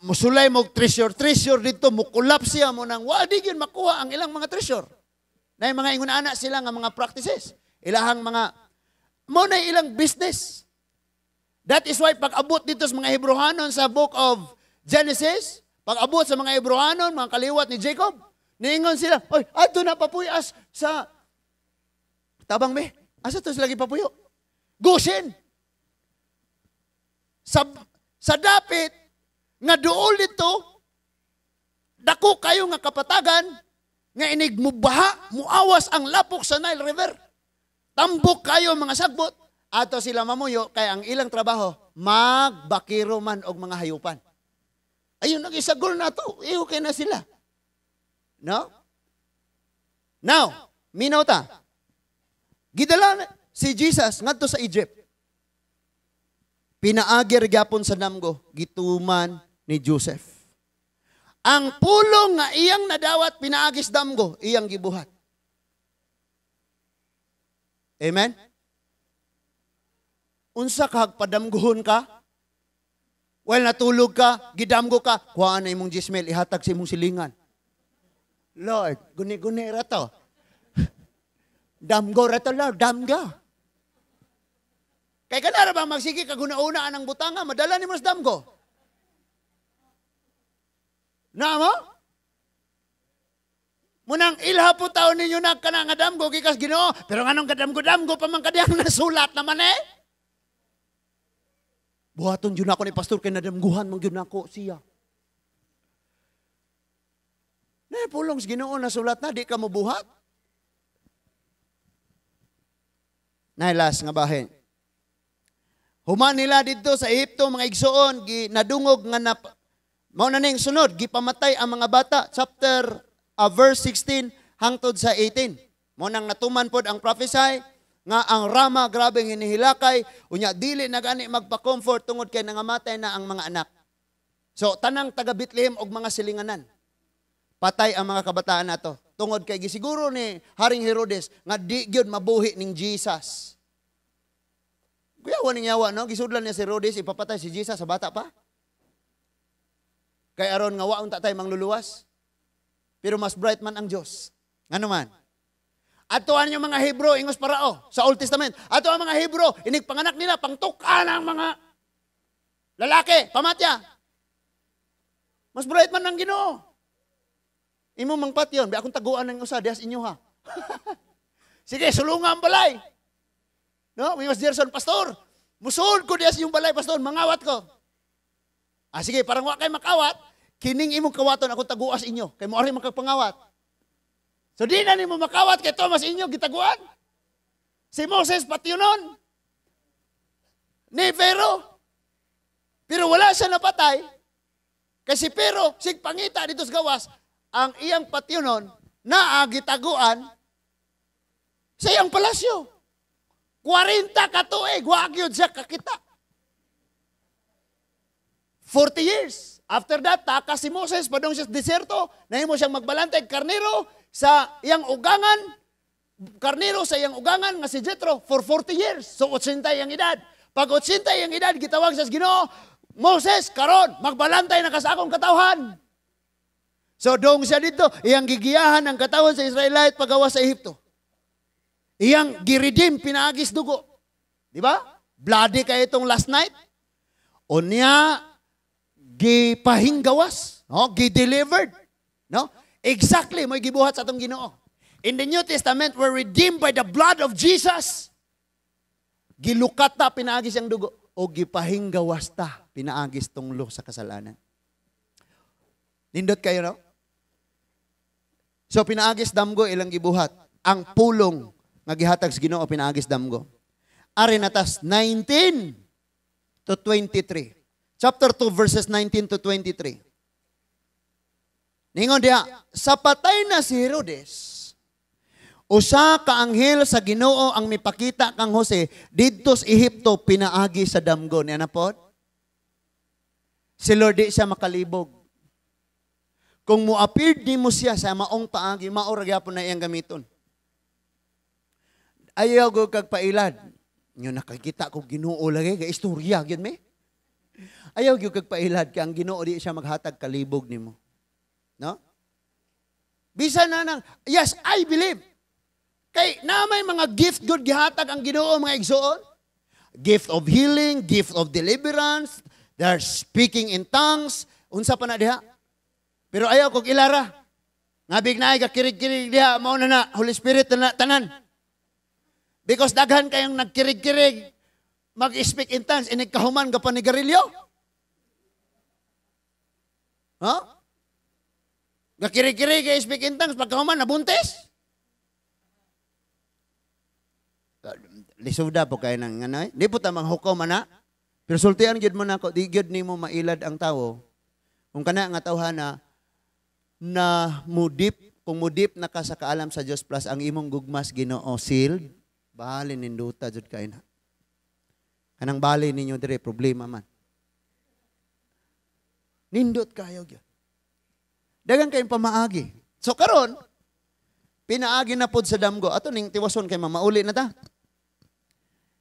musulay mo treasure dito mo collapse siya mo nang wa di gyud makuha ang ilang mga treasure. Nay mga ingon ana sila nga mga practices. Ilahang mga mo na ilang business. That is why pag-abot dito sa mga Hebrohanon sa book of Genesis, pag-abot sa mga Hebrohanon, mga kaliwat ni Jacob, niingon sila, oy, adto na papuyas sa tabang me. Asa to sila gipapuyo? Goshen. Sa dapit nga duol dito, dako kayo nga kapatagan nga inig mubaha, muawas ang lapok sa Nile River. Tambok kayo mga sagbot. Ato sila mamuyo kay ang ilang trabaho magbakiro man og mga hayupan. Ayun, nag-isagol na to. Eh, okay na sila. No? Now, minaw ta. Gidala si Jesus ngadto sa Egypt. Pinaagi gyapon sa damgo, gituman ni Joseph. Ang pulong nga iyang nadawat pinaagis damgo, iyang gibuhat. Amen? Unsa ka padamgohon ka? Well, natulog ka, gidamgo ka, kuhaan na imong gismel, ihatag sa imong silingan. Lord, guni-guni ra to. Damgo ra to, Lord, damga. Kay kanara bang magsige ka guna-una ang butanga, madala nimo sa damgo. Na mo? Munang ilha po taon ninyo na kana nga damgo gikas Ginoo, pero nganong kadamgo-damgo pa man kadiyang nasulat naman eh. Buhaton jud ako ni pastor kay nadamguhan man gyud nako siya. Na pulong sa Ginoo nasulat na di ka mobuhat. Na last nga bahin. Human nila didto sa Ehipto mga igsoon gi nadungog nga na mao na ning sunod gipamatay ang mga bata, chapter verse 16 hangtod sa 18. Mao nang natuman pod ang prophesy nga ang Rama grabe hinihilakay unya dili na gani magpa-comfort tungod kay nangamatay na ang mga anak. So tanang taga Bethlehem og mga silinganan patay ang mga kabataan nato tungod kay gisiguro ni Haring Herodes nga di gyud mabuhi ning Jesus. Kuyawa ning yawa no, gisudlan niya si Herodes ipapatay si Jesus sa bata pa. Kay aron nga wa unta tay mangluluwas. Pero mas bright man ang Dios. Ngano man? Atoan yung mga Hebro ingos parao sa Old Testament. Ato ang mga Hebro inig panganak nila pangtuk-an ang mga lalaki, pamatya. Mas bright man ang Ginoo. Imo mang patyon, bi akong taguan ng usa diha sa inyo ha. Sige, sulunga ang balay. No, may mas Gerson, pastor. Musuod ko diha sa inyong balay, pastor, mangawat ko. Ah, sige, parang wa kay makawat, kining imong kawaton akong taguas inyo, kay mo ari makapangawat. So di na nimo makawat kay Thomas inyo gitaguan. Si Moses patyonon ni Pharaoh. Pero wala siya napatay. Kasi Pharaoh sig pangita dito sa gawas, ang iyang patyonon naa gitaguan sa iyang palasyo. 40 ka tuig, wa gyud siya kakita. 40 years. After that, taka si Moses, padung siya sa diserto, nahimo siyang magbalantay karnero sa iyang ugangan, karnero sa iyang ugangan nga si Jethro for 40 years. So 80 iyang edad. Pag 80 iyang edad, gitawag siya sa Ginoo, Moses, karon magbalantay na ka sa akong katawhan. So dong siya dito, iyang gigiyahan ang katawhan sa Israelite pagawas sa Ehipto. Iyang giredeem pinaagis dugo. Di ba? Bloody kay itong last night. Unya gipahinggawas, no? Gi-delivered, no? Exactly mo'y gibuhat sa atong Ginoo. In the New Testament, we're redeemed by the blood of Jesus. Gilukat ta pinaagis ang dugo o gipahinggawas ta pinaagis tunglo sa kasalanan. Nindot kayo, no? So pinaagis damgo ilang gibuhat. Ang pulong nga gihatag sa Ginoo pinaagis damgo. Ari natas 19 to 23. Chapter 2 verses 19 to 23. Ningon diha, sa patay na si Herodes, usa ka anghel sa Ginoo ang mipakita kang Jose didto sa Ehipto pinaagi sa damgo. Niya na pod? Si Lord di siya makalibog. Kung mo-appear nimo siya sa maong paagi, mao ra gyapon na iyang gamiton. Ayaw ko kag pailad. Nyo nakakita ko Ginoo lagi kay istorya gyud me. Ayaw gyud kag pailad kay ang Ginoo di siya maghatag kalibog nimo. No? Bisan na nang, yes, I believe. Kay na may mga gift good gihatag ang Ginoo mga igsoon. Gift of healing, gift of deliverance, they're speaking in tongues, unsa pa na diha. Pero ayaw kog ilara. Ngabig na ay kakirig-kirig diha, mao na na Holy Spirit na tanan. Because daghan kayong nagkirig-kirig, mag-speak in tongues, inig kahuman ka pa ni garilyo. Huh? Gakirig-kirig kay speak in tongues, pagkahuman, nabuntis. Lisuda po kayo ng ano eh. Di po ta manghukom ana. Pero sultian gyud mo nako, di gyud nimo mailad ang tawo. Kung kana nga tawhana na mudip, kung mudip na ka sa kaalam sa Dios plus ang imong gugmas Ginoo sealed, bali ninduta jud kay na. Kanang bali ninyo dire problema man. Nindot kayo gyud. Dagan kayong pamaagi. So karon pinaagi na pod sa damgo. Ato ning tiwason kay mamauli na ta.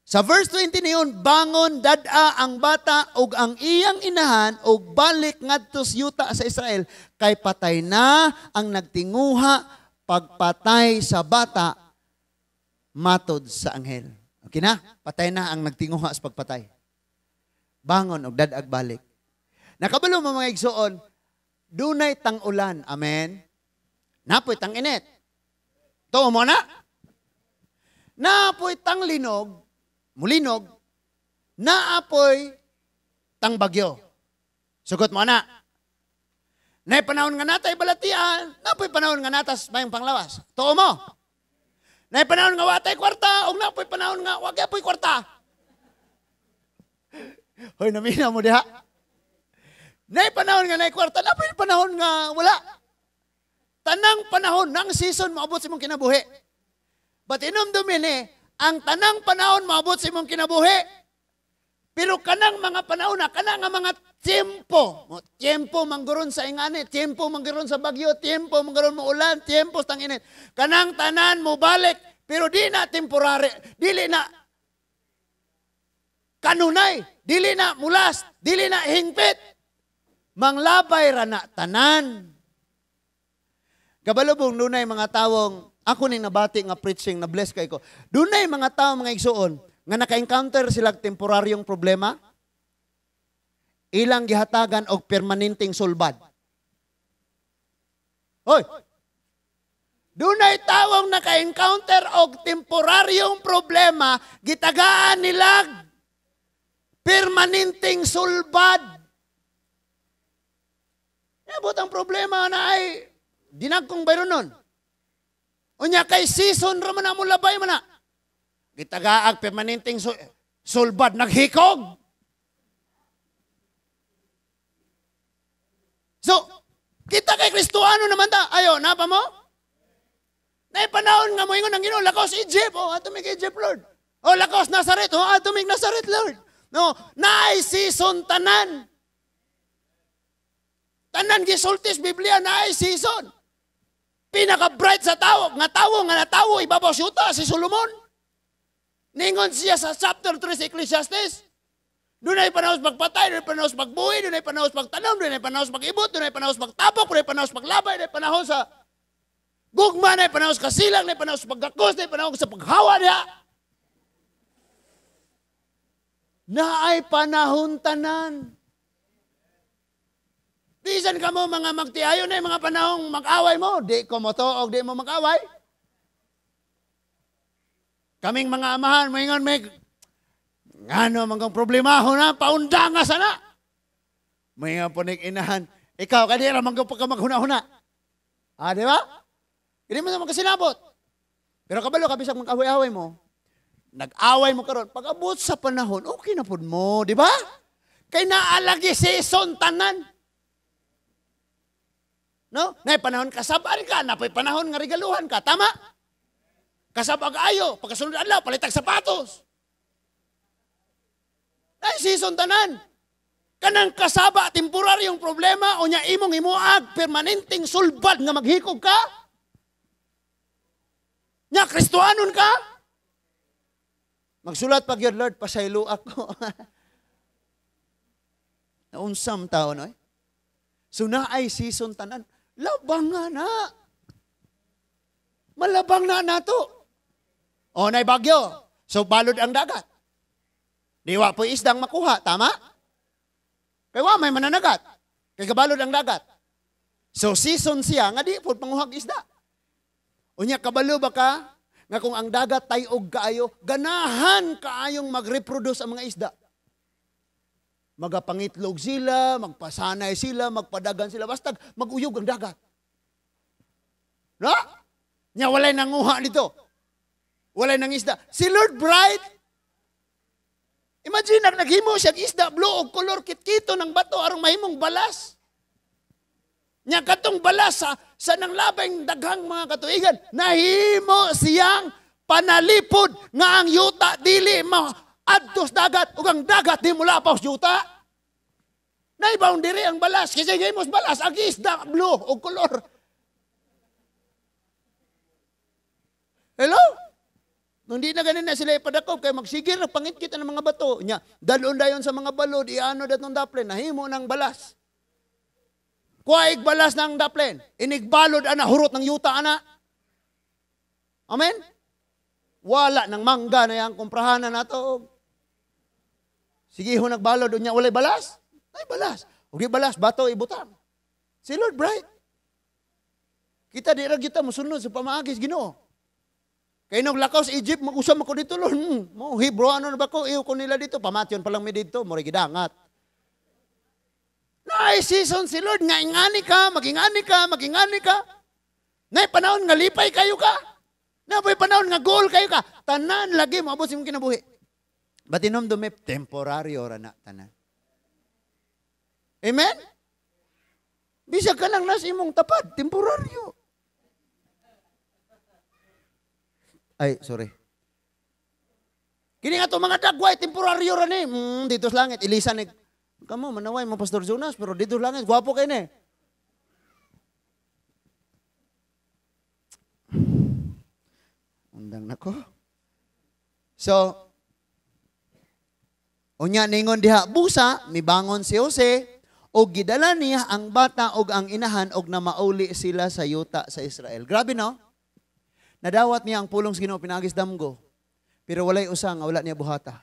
Sa verse 20 niyon, bangon dad-a ang bata ug ang iyang inahan ug balik ngadto sa yuta sa Israel kay patay na ang nagtinguha pagpatay sa bata matod sa anghel. Okay na? Patay na ang nagtinguha sa pagpatay. Bangon og dad-ag balik. Nakabalo mo mga igsoon, dunay tang-ulan. Amen? Napoy tang-init. Tuo mo na? Napoy tang-linog, mulinog, naapoy tang bagyo. Sugot mo na. Nay panahon nga natay balatian, napoy panahon nga natas mayong panglawas. Tuo mo. Nay panahon nga watay kwarta, ug napoy panahon nga wa gyapoy kwarta. Hoy, namina mo diha. Nay panahon nga nay kwarta, napoy panahon nga wala. Tanang panahon nang season moabot sa imong kinabuhi. But inomdumin eh, ang tanang panahon moabot sa imong kinabuhi. Pero kanang mga panahon na, kanang nga mga tiempo, tiempo mangguron sa ingani, tiempo mangguron sa bagyo, tiempo mangguron mo ulan, tiempo sa tanginit. Kanang tanan mo balik, pero di na temporary, dili na kanunay, dili na mulas, dili na hingpit. Manglabay ra na tanan. Kabalubong dunay mga tawong, ako ning nabati nga preaching, na bless kay ko. Dunay mga tao mga igsuon, nga naka-encounter sila temporaryong problema, ilang gihatagan og permanenteng sulbad. Hoy! Dunay tawong naka-encounter og temporaryong problema, gitagaan nila permanenteng sulbad. Abot ang problema na ay dinagkong bayron nun. Unya kay season ra man na labay man na. Gitagaag permanenteng sulbad, naghikog. So, kita kay Kristoano naman ta. Ayo, napa mo? Naipanahon nga mo ingon ang Ginoo, lakos Egypt. Oh, ato mig Egypt, Lord. Oh, lakos Nazareth. Oh, ato mig Nazareth, Lord. No, naay season tanan. Tanan gisultis Biblia naay season. Pinaka-bright sa tao, nga tawo nga natawo ibabaw syuta si Solomon. Ningon siya sa chapter 3 sa Ecclesiastes. Dunay panahon pagpatay, dunay panahon pagbuhi, dunay panahon pagtanom, dunay panahon pag-ibot, dunay panahon pagtabok, dunay panahon paglabay, dunay panahon sa gugma, dunay panahon sa kasilang, dunay panahon sa paggakos, dunay panahon sa paghawa niya. Naay panahon tanan. Bisan ka mo mga magtiayon na mga panahong mag-away mo, di ko motoog, di mo mag-away. Kaming mga amahan, maingon may ngano man kang problema ho na, paundang nga sana. May nga punik inahan, ikaw kadira man kang pagkamaghuna-huna. Ah, di ba? Hindi mo naman kasinabot. Pero kabalo ka bisag mag-away-away mo, nag-away mo karon, pag-abot sa panahon, okay na pud mo, di ba? Kay naalagi season tanan. No? Nay panahon kasabaan ka, napoy panahon nga regaluhan ka, tama? Kasabag ayo, pagkasunod adlaw palitag sapatos. Nay season tanan. Kanang kasaba temporaryong problema unya imong himuag permanenteng sulbad nga maghikog ka. Nya Kristohanon ka. Magsulat pag yun, Lord, pasaylo ako. Naunsam tao no eh. So naay season tanan. Labang nga na. Malabang na nato. O, nay bagyo. So, balod ang dagat. Diwa po isdang makuha, tama? Kaya wa may mananagat. Kaya kabalod ang dagat. So, season siya, nga di po panguhag isda. Unya, kabalo ba ka? Nga kung ang dagat tayog kaayo, ganahan kaayong mag-reproduce ang mga isda. Magapangitlog sila, magpasanay sila, magpadagan sila, basta maguyog ang dagat. No? Nya walay nanguha dito. Walay nang isda. Si Lord Bright, imagine, naghimo siya isda, blue og kolor kitkito ng bato, arong mahimong balas. Nya katong balas sa nang labing daghang mga katuigan, nahimo siyang panalipod nga ang yuta dili maadtos dagat ug ang dagat di molapaw sa yuta. Nay boundary ang balas kasi gihimos balas ang isda blue og kolor. Hello? Nung di na ganin na sila ipadakop, kay magsigir, pangit kita ng mga bato. Nya, dalon dayon sa mga balod, iano datong daplen, nahimo ng balas. Kuwaig balas ng daplen, inigbalod ana, hurot ng yuta ana. Amen? Wala ng mangga na yang kumprahanan nato. Sige ho nagbalod, unya walay balas? Ay balas. Ug di balas, bato ibutang. Si Lord bright. Kita di ra kita mosunod sa pamaagi sa Ginoo. Kay nung lakaw sa Egypt, mag-usap ako dito, Lord. Mo Hebrew, ano na ba ko? Iyo ko nila dito. Pamatyon pa lang mi dito. Mura gidangat. Naay season si Lord. Nga ingani ka, magingani ka, magingani ka. Naay panahon nga lipay kayo ka. Naay panahon nga goal kayo ka. Tanan lagi, maabot sa imong kinabuhi. But inom dumi, temporaryo ra na tanan. Amen? Bisag ka lang nasa imong tapad, temporaryo. Ay, sorry. Kini nga to mga dagway, temporaryo ra ni. Dito sa langit, ilisan ni. Kamo, manaway mo Pastor Jonas, pero dito sa langit, gwapo kay ni. Undang nako. So, unya ningon diha, busa, mibangon si Jose, og gidala niya ang bata og ang inahan og namauli sila sa yuta sa Israel. Grabe, no? Nadawat niya ang pulong sa Ginoo pinaagis damgo. Pero walay usa nga wala niya buhata.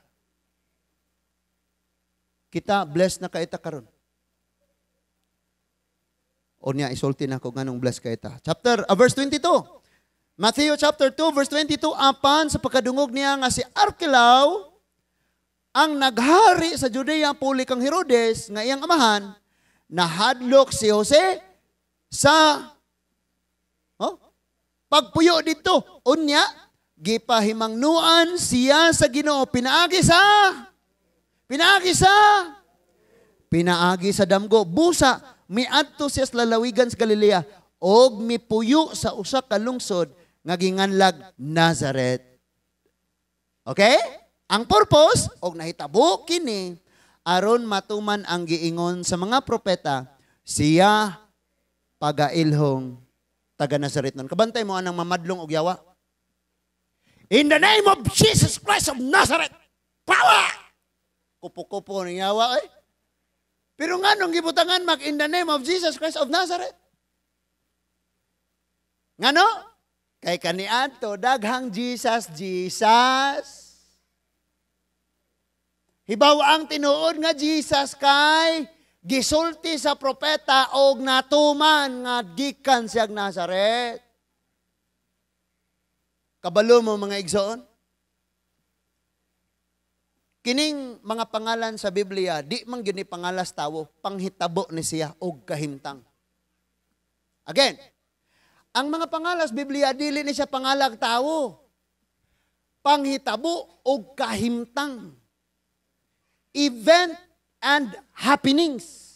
Kita blessed na kaita karon. O niya isulti na ko nganong blessed kaita. Chapter verse 22. Matthew chapter 2 verse 22, apan sa pagkadungog niya nga si Arquelao ang naghari sa Judea puli kang Herodes nga iyang amahan, nahadlok si Jose sa pagpuyo dito. Unya, gipahimangnuan siya sa Ginoo. Pinaagi sa damgo. Busa, miadto siya sa lalawigan sa Galilea og mipuyo sa usa ka lungsod nga ginganlag Nazaret. Okay? Ang purpose, og nahitabo kini, aron matuman ang giingon sa mga propeta, siya pagailhong taga Nazaret nun. Kabantay mo anang mamadlong og yawa. In the name of Jesus Christ of Nazareth, power! Kupo-kupo ng yawa eh. Pero nga nung gibutangan mag in the name of Jesus Christ of Nazareth. Ngano? Kay kaniadto daghang Jesus, Jesus. Hibaw ang tinuod nga Jesus kay gisulti sa propeta og natuman nga gikan siyag Nazaret. Kabalo mo mga igsoon? Kining mga pangalan sa Biblia, di man gyud ni pangalas tawo, panghitabo ni siya og kahimtang. Again, ang mga pangalas Biblia dili ni siya pangalag tawo. Panghitabo og kahimtang. Event and happenings.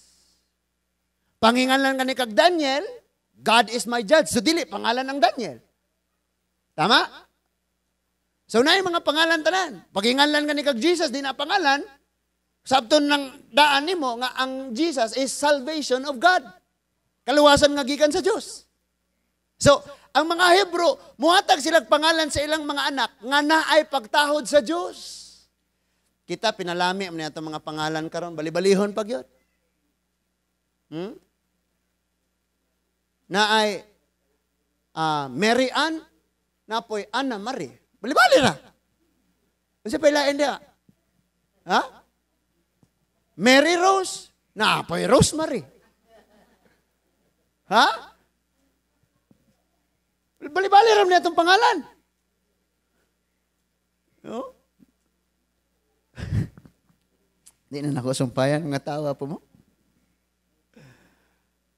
Pangingalan ka ni kag Daniel, God is my judge. So dili pangalan ng Daniel. Tama? So na yung mga pangalan tanan. Pagingalan ka ni kag Jesus, di na pangalan. Sabton ng daan nimo nga ang Jesus is salvation of God. Kaluwasan nga gikan sa Dios. So, ang mga Hebro, muhatag silang pangalan sa ilang mga anak nga naay pagtahod sa Dios. Kita pinalami man atong mga pangalan karon, bali-balihon pag yun. Naay Mary Ann, napoy Anna Marie. Bali-bali ra. Unsa pa ilain diha? Ha? Mary Rose, napoy Rosemary. Ha? Bali-bali ra man atong pangalan. No? Di na nako sumpayan mga tawa po mo.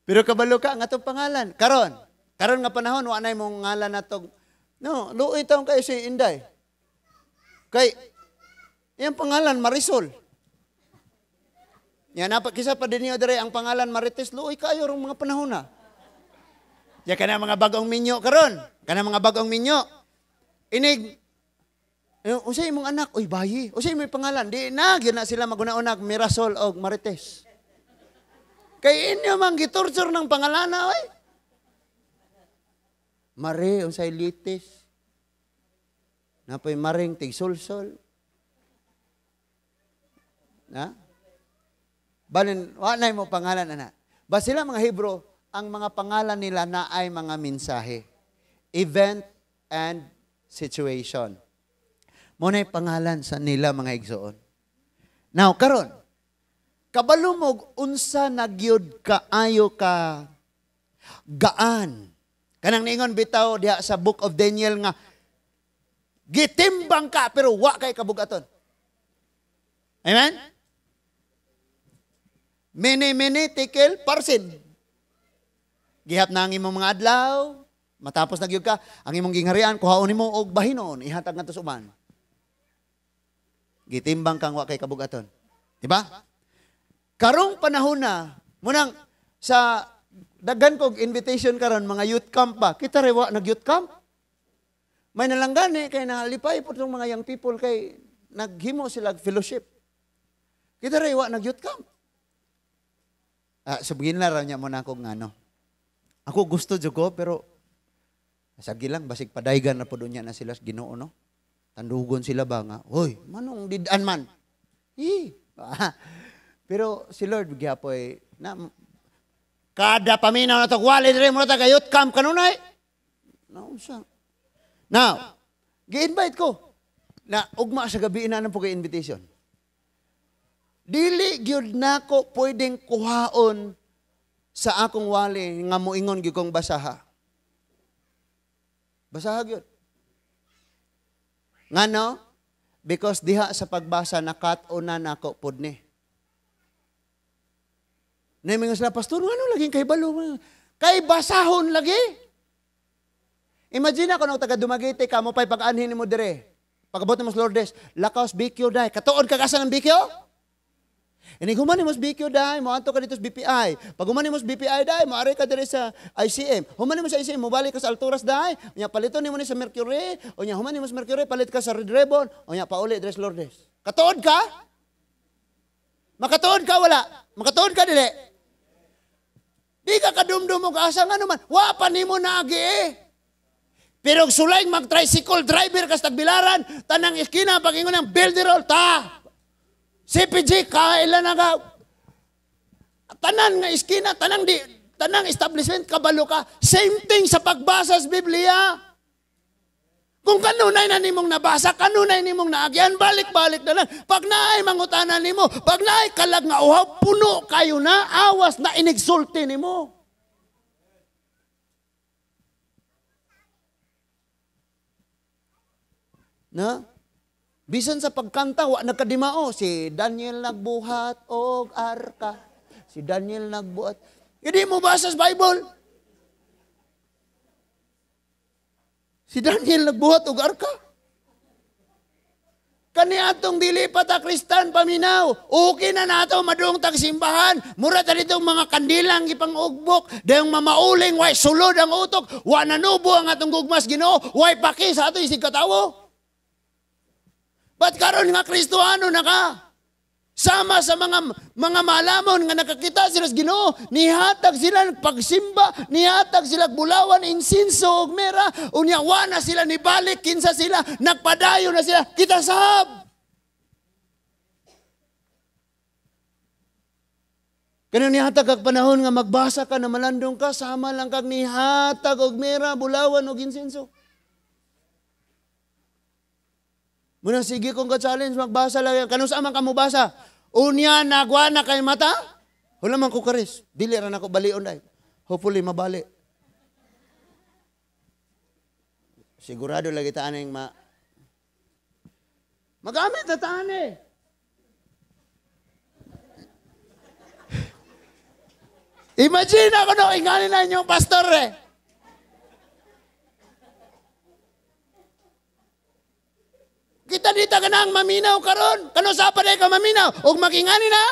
Pero kabalo ka ang atong pangalan. Karon, karon nga panahon wa nay mong ngalan natong no, luoy taon kayo si Inday. Kay iyang pangalan Marisol. Nya napa kisa pa dinyo dere ang pangalan Marites, luoy kayo rong mga panahon na. Ya kana mga bagong minyo karon, kana mga bagong minyo. Inig unsay imong anak? Uy, bayi. Unsay imong pangalan? Di na gyud na sila maguna-una Mirasol og Marites. Kay inyo man gitorture ng pangalana oy. Mare unsay litis. Napoy maring tigsulsol. Na? Balin, wa na mo pangalan ana. Ba sila mga Hebro, ang mga pangalan nila na ay mga mensahe. Event and situation. Mo na'y pangalan sa nila mga igsoon. Now, karon, kabalo mo unsa na gyud kaayo ka gaan. Kanang niingon bitaw diha sa Book of Daniel nga gitimbang ka pero wa kay kabugaton. Amen? Mene, mene, tekel, parsin. Gihap na ang imong mga adlaw, matapos na gyud ka, ang imong gingharian, kuhaon nimo og bahinon, ihatag ngadto sa uban. Gitimbang kang wa kay kabugaton. Diba? Karong panahon na, munang sa daghan kog invitation karon mga youth camp ba, kita rewa nag youth camp. May nalanggani kay nalipay po tong mga young people kay naghimo sila fellowship. Kita rewa nag youth camp. Subgin na raw niya muna ako ngano. Ako gusto jud ko pero sagi lang basig padaygan na pud unya na sila sa Ginoo no. Tandugon sila ba nga, hoy, manong did-an man. Hi. Pero si Lord gihapoy na kada paminaw na to wali diri mo ta youth camp kanunay. Naunsa. Now, gi-invite ko. Na ugma sa gabi na nang po kay invitation. Dili gyud nako pwedeng kuhaon sa akong wali nga moingon gyud kong basaha. Basaha gyud. Ngano? Because diha sa pagbasa nakat-unan nako pud ni. Namingon sila, pastor, ngano laging kay balo? Kay basahon lagi. Imagine ako nung taga Dumaguete ka mo pa'y pag-anhin nimo dire. Pag-abot nimo sa Lourdes, lakaos BQ dai. Katuod ka kasa ng BQ? Inig human nimo sa BQ dai, moadto ka dito sa BPI. Pag human nimo sa BPI dai, moari ka diri sa ICM. Human nimo sa ICM, mobalik ka sa Alturas dai. Unya paliton nimo ni sa Mercury. Unya human nimo sa Mercury, palit ka sa Red Ribbon. Unya pauli diri sa Lourdes. Katuod ka? Makatuod ka wala? Makatuod ka dili? Di ka kadumdum og asa nga naman. Wa pa nimo naagi eh. Pero sulay mag-tricycle driver kas Tagbilaran, tanang iskina pagingon ng builderol ta. CPG kaila na ka. Tanan nga iskina, tanang di, tanang establishment kabalo ka. Same thing sa pagbasa sa Biblia. Kung kanunay na nimong nabasa, kanunay nimong naagyan, balik-balik na lang. Pag naay mangutanan nimo, pag naay kalag nga uhaw, puno kayo na, awas na inigsulti nimo. Na? Bisan sa pagkanta, wa nagkadimao. Si Daniel nagbuhat og arka. Si Daniel nagbuhat. Hindi mo basa sa Bible. Si Daniel nagbuhat og arka. Kani atong dili pa ta Kristan paminaw. Okay na nato madung tag simbahan. Mura ta ditong mga kandilang gipang-ugbok, dayong mamauling way sulod ang utok, wa nanubo ang atong gugmas Ginoo, way paki sa ato isig katawo. Ba't karon nga Kristohano na ka? Sama sa mga malamon nga nakakita sila sa Ginoo, nihatag sila pagsimba, nihatag sila bulawan, insinso ug mera, unya wa na sila nibalik kinsa sila, nagpadayon na sila, kita sab. Kanang nihatag kag panahon nga magbasa ka na malandong ka, sama lang kag nihatag og mera, bulawan ug insinso. Muna sige kong ka-challenge, magbasa lang yan. Kanus amang ka mobasa? Unya, nagwa na kay mata? Wala man ko karis. Dili ra nako balion dai. Hopefully, mabali. Sigurado lagi taan yung magamit na taan eh. Imagine ako no, ingani na inyong pastor eh. Kita dita ka na ang maminaw karon. Kano sa pa ka maminaw? Og makingani na?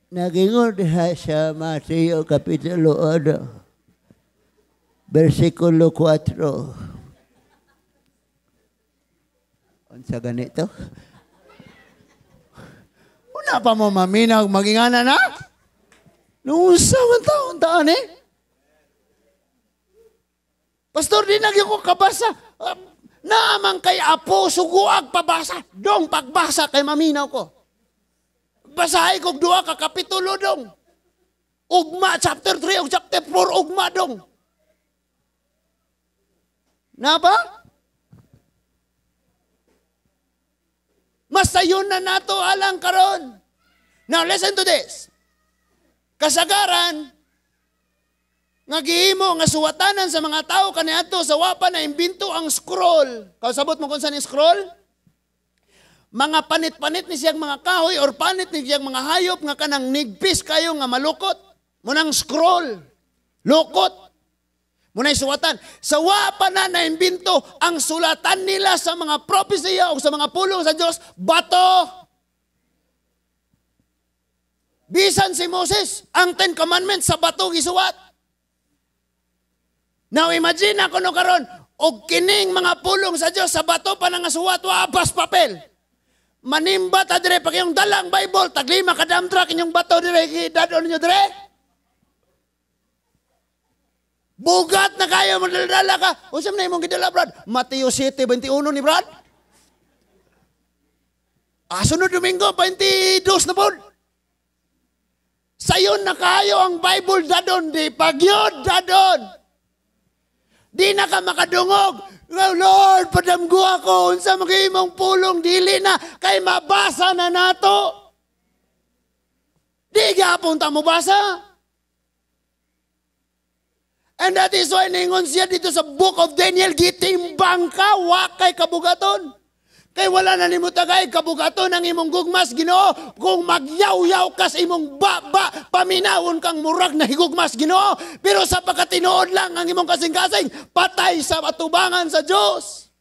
Nagingon diha sa Mateo Kapitulo 1, versikulo 4. Unsa ganito? Una pa mo maminaw magingana na? Nung man taon taan eh. Pastor, di nagyo ko kabasa. Naamang kay apo suguag pabasa. Dong pagbasa kay maminaw ko. Basahin kog duha ka kapitulo dong. Ugma chapter 3 ug chapter 4 ugma dong. Na ba? Masayon na nato alang karon. Now listen to this. Kasagaran nga gihimo nga suwatanan sa mga tao kaniadto sa wapa na imbento ang scroll. Kausabot mo kung saan yung scroll? Mga panit-panit ni siyang mga kahoy or panit ni siyang mga hayop nga kanang nigpis kayo nga malukot. Munang scroll. Lukot. Muna'y suwatan. Sa wapa na naimbento ang sulatan nila sa mga propesiya o sa mga pulong sa Diyos, bato. Bisan si Moses, ang 10 Commandments sa bato gisuwat. Now imagine ako no karon, og kining mga pulong sa Diyos sa bato pa nga suwat, wabas papel. Manimba ta dire pag iyong dalang Bible, taglima ka dump truck inyong bato dire, dadon ninyo dire. Bugat na kayo, magdala ka. Unsa man imong gidala, Brad? Mateo 7:21 ni Brad. Sunod Domingo, 22 na po. Sayon na kayo ang Bible dadon, di pagyod dadon. Di na ka makadungog. Lord, padamgo ako, unsa magimong pulong, dili na, kay mabasa na nato. Di gyapon ta mo basa. And that is why ningon siya dito sa Book of Daniel, gitimbang ka, wa kay kabugaton. Kay wala na nimo tagay kabugaton ang imong gugmas Ginoo. Kung magyaw-yaw ka sa imong baba, paminawon kang murag na higugmas Ginoo. Pero sa pagkatinuod lang ang imong kasing-kasing, patay sa atubangan sa Dios.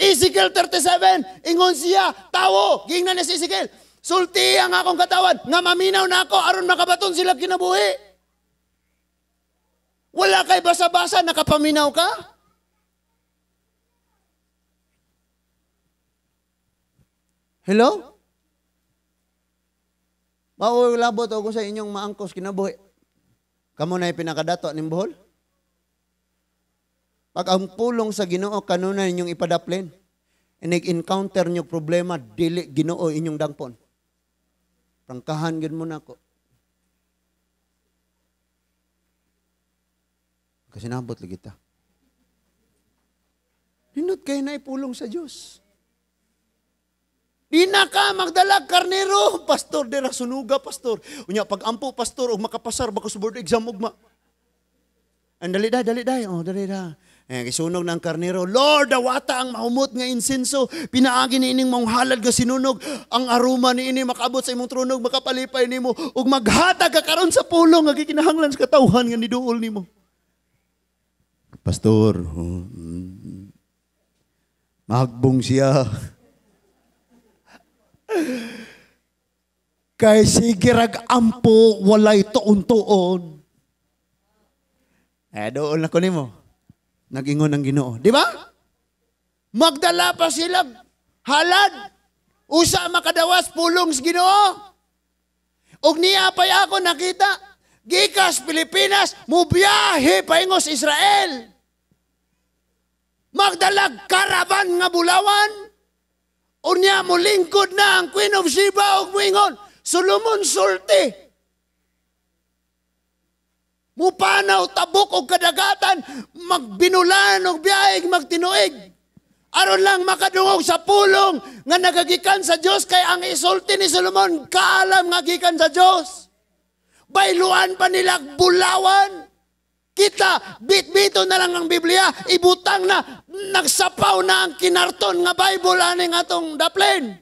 Ezekiel 37, ingon siya, tawo, gingnan ni si Ezekiel, sulti ang akong katawan, nga maminaw na ako, aron makabaton sila kinabuhi. Wala kay basa-basa, nakapaminaw ka? Hello? Mao labot ako sa inyong maangkos kinabuhi. Kamo na pinakadato ning Bohol? Pag ang pulong sa Ginoo kanunay ninyong ipadaplin, inig-encounter niyo problema, dili Ginoo inyong dangpon. Prangkahan gyud mo nako. Kasi nabot lagi ta. Nindot kayo na ipulong sa Diyos. Di na ka magdalag karnero. Pastor, dira sunuga, pastor. Unya, pag-ampo, pastor, o makapasar, bako sa board exam, ugma. Ang dali da, dali da. Oh, dali da. Eh, gisunog ng karnero. Lord, dawata ang mahumot nga insenso. Pinaagi ni ining manghalad nga sinunog. Ang aroma ni ini makaabot sa imong trunog, makapalipay nimo. Ug maghatag ka karon sa pulong nga gikinahanglan sa katawhan nga niduol nimo. Pastor, mahagbong siya. Kay sige rag ampo walay tuon-tuon. Eh, doon na ko nimo. Nag-ingon ang Ginoo, di ba? Magdala pa sila halad. Usa makadawas pulong sa Ginoo. Og niya pay ako nakita gikas Pilipinas mubiyahe paingos Israel. Magdalag karavan nga bulawan. Unya molingkod na ang Queen of Sheba og moingon, Solomon sulti. Mupanaw tabok og kadagatan, magbinulan og biyahe, magtinuig. Aron lang makadungog sa pulong nga nagagikan sa Dios, kay ang isulti ni Solomon kaalam nga gikan sa Dios. Bayluan pa nila bulawan. Kita, bit-bito na lang ang Biblia, ibutang na, nagsapaw na ang kinarton nga Bible aning atong daplin.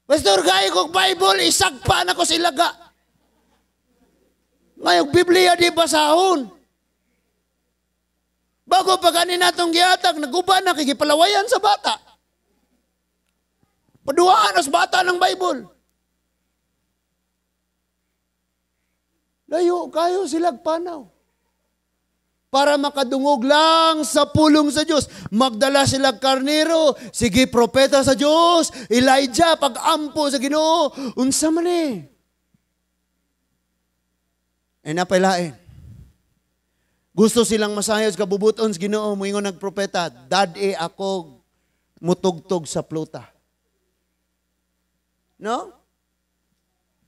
Pastor, gay kog Bible, isagpa na ko silaga. Ngayong Biblia di basahon. Bago pa ganin natong gihatag, naguba na, kikipalawayan sa bata. Paduhaan as bata ng Bible. Layo kayo silag panaw. Para makadungog lang sa pulong sa Diyos. Magdala sila karnero. Sige, propeta sa Diyos. Elijah, pag-ampo sa Ginoo. Unsa man eh. Ay napailain. Gusto silang masayos kabubuton sa Ginoo. Muingon nagpropeta, dad-e ako mutugtog sa pluta. No?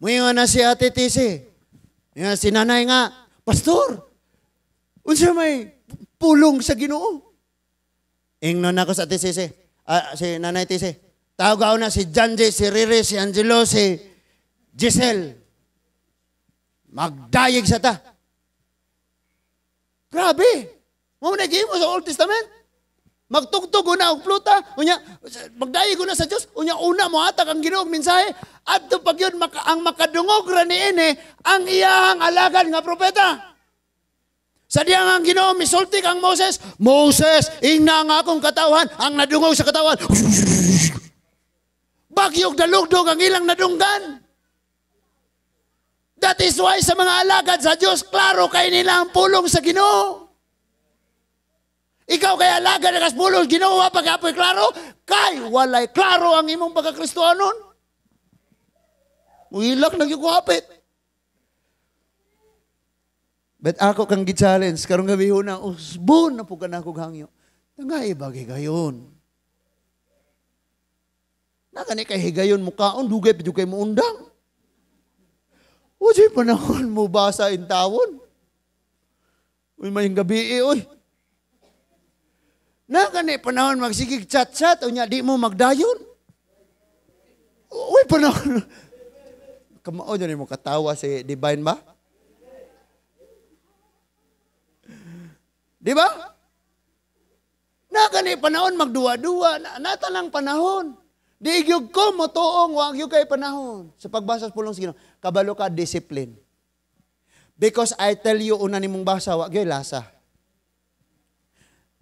Muingon na si Ate Tisi. Si nanay nga, "Pastor, unsa may pulong sa Ginoo?" Ingnon ako sa Ate Sisi, si Nanay Tisi. Tawag na si Janji, si Riri, si Angelo, si Giselle. Magdayeg sa ta. Grabe. Mao na gihimo sa Old Testament. Magtugtog una og pluta, unya magdayeg una sa Dios, unya una mohatag ang Ginoo og mensahe. Adto pag yun ang makadungog ra niini ang iyahang alagad nga propeta. Sa diya nga ang Ginoo misulti kang Moses, "Moses, ingna ang akong katawhan," ang nadungog sa katawhan. Bagyog dalugdog ang ilang nadunggan. That is why sa mga alagad sa Dios, klaro kay nila ang pulong sa Ginoo. Ikaw kay alagad na pulong Ginoo, pag-apoy klaro, kay walay klaro ang imong pagkakristohanon. Muhilak na gyud ko hapit. But ako kang gi-challenge karong gabi na usbon na pud ka na akong hangyo. Tangay bagay gayon. Na gani kay higayon mo kaon, dugay pa kay mo undang. Uy, panahon mo basa in tawon. Uy, may gabi eh, uy. Na gani panahon magsigig chat-chat, unya di mo magdayon. Uy, panahon. Kamao dyan mo katawa si Divine ba? Di ba? Na gani panahon magduwa-duwa, natalang panahon. Di gyud ko motuong wa gyud kay panahon sa pagbasa sa pulong sa Ginoo. Kabalo ka discipline. Because I tell you, una nimong basa wa gyud lasa.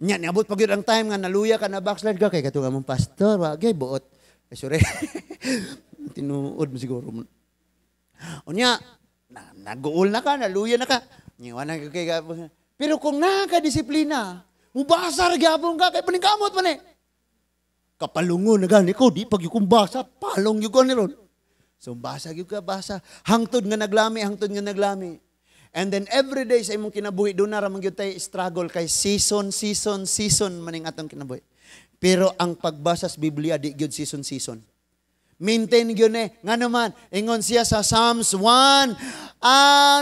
Nya niabot pa gyud ang time nga naluya ka na backslide ka kay katong among pastor wa gyud buot. Ay sorry. Tinuod mo siguro. Unya naguol na ka, naluya na ka. Nya wa na kay pero kung nakadisiplina, mubasa ra gyapon ka kay paningkamot man eh. Kapalungon na gani ko, di pag yung basa, palong yung ni ron. So basa gyud ka, basa. Hangtod nga naglami, hangtod nga naglami. And then every day sa imong kinabuhi, doon na ramang gyud tay struggle kay season, season, season maning atong kinabuhi. Pero ang pagbasa sa Biblia, di gyud season, season. Maintain gyud eh. Nga naman, ingon siya sa Psalms 1,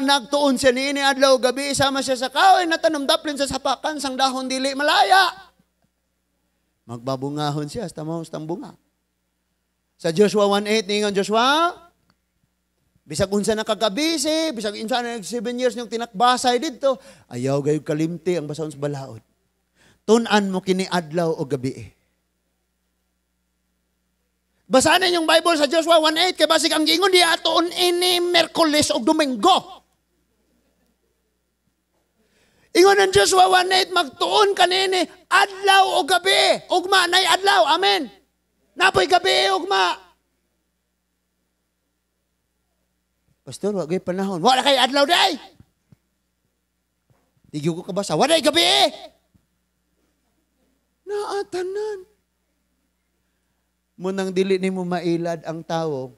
nagtuon siya niini adlaw gabi, sama siya sa kahoy, natanom daplin sa sapakan, sang dahon dili malaya. Magbabungahon siya, sa tamahos tang bunga. Sa Joshua 1:8, ningon Joshua, bisag unsa na kagabisi, bisag unsa na 7 years niyong tinakbasay didto, ayaw gayud kalimti ang basahon sa balaod. Tun-an mo kini adlaw o gabi. Basahan ninyong Bible sa Joshua 1:8, kay basig ang giingon diya atuon ini Miyerkules o Domingo. Ingon ang Joshua 1:8, magtuon kanini adlaw o gabi. Ugma nay adlaw. Amen. Napoy gabi ugma. Pastor, wa gyud panahon. Wala kay adlaw day. Di gyud ko kabasa. Wala gabi. Naatanan. Munang dili nimo mailad ang tawo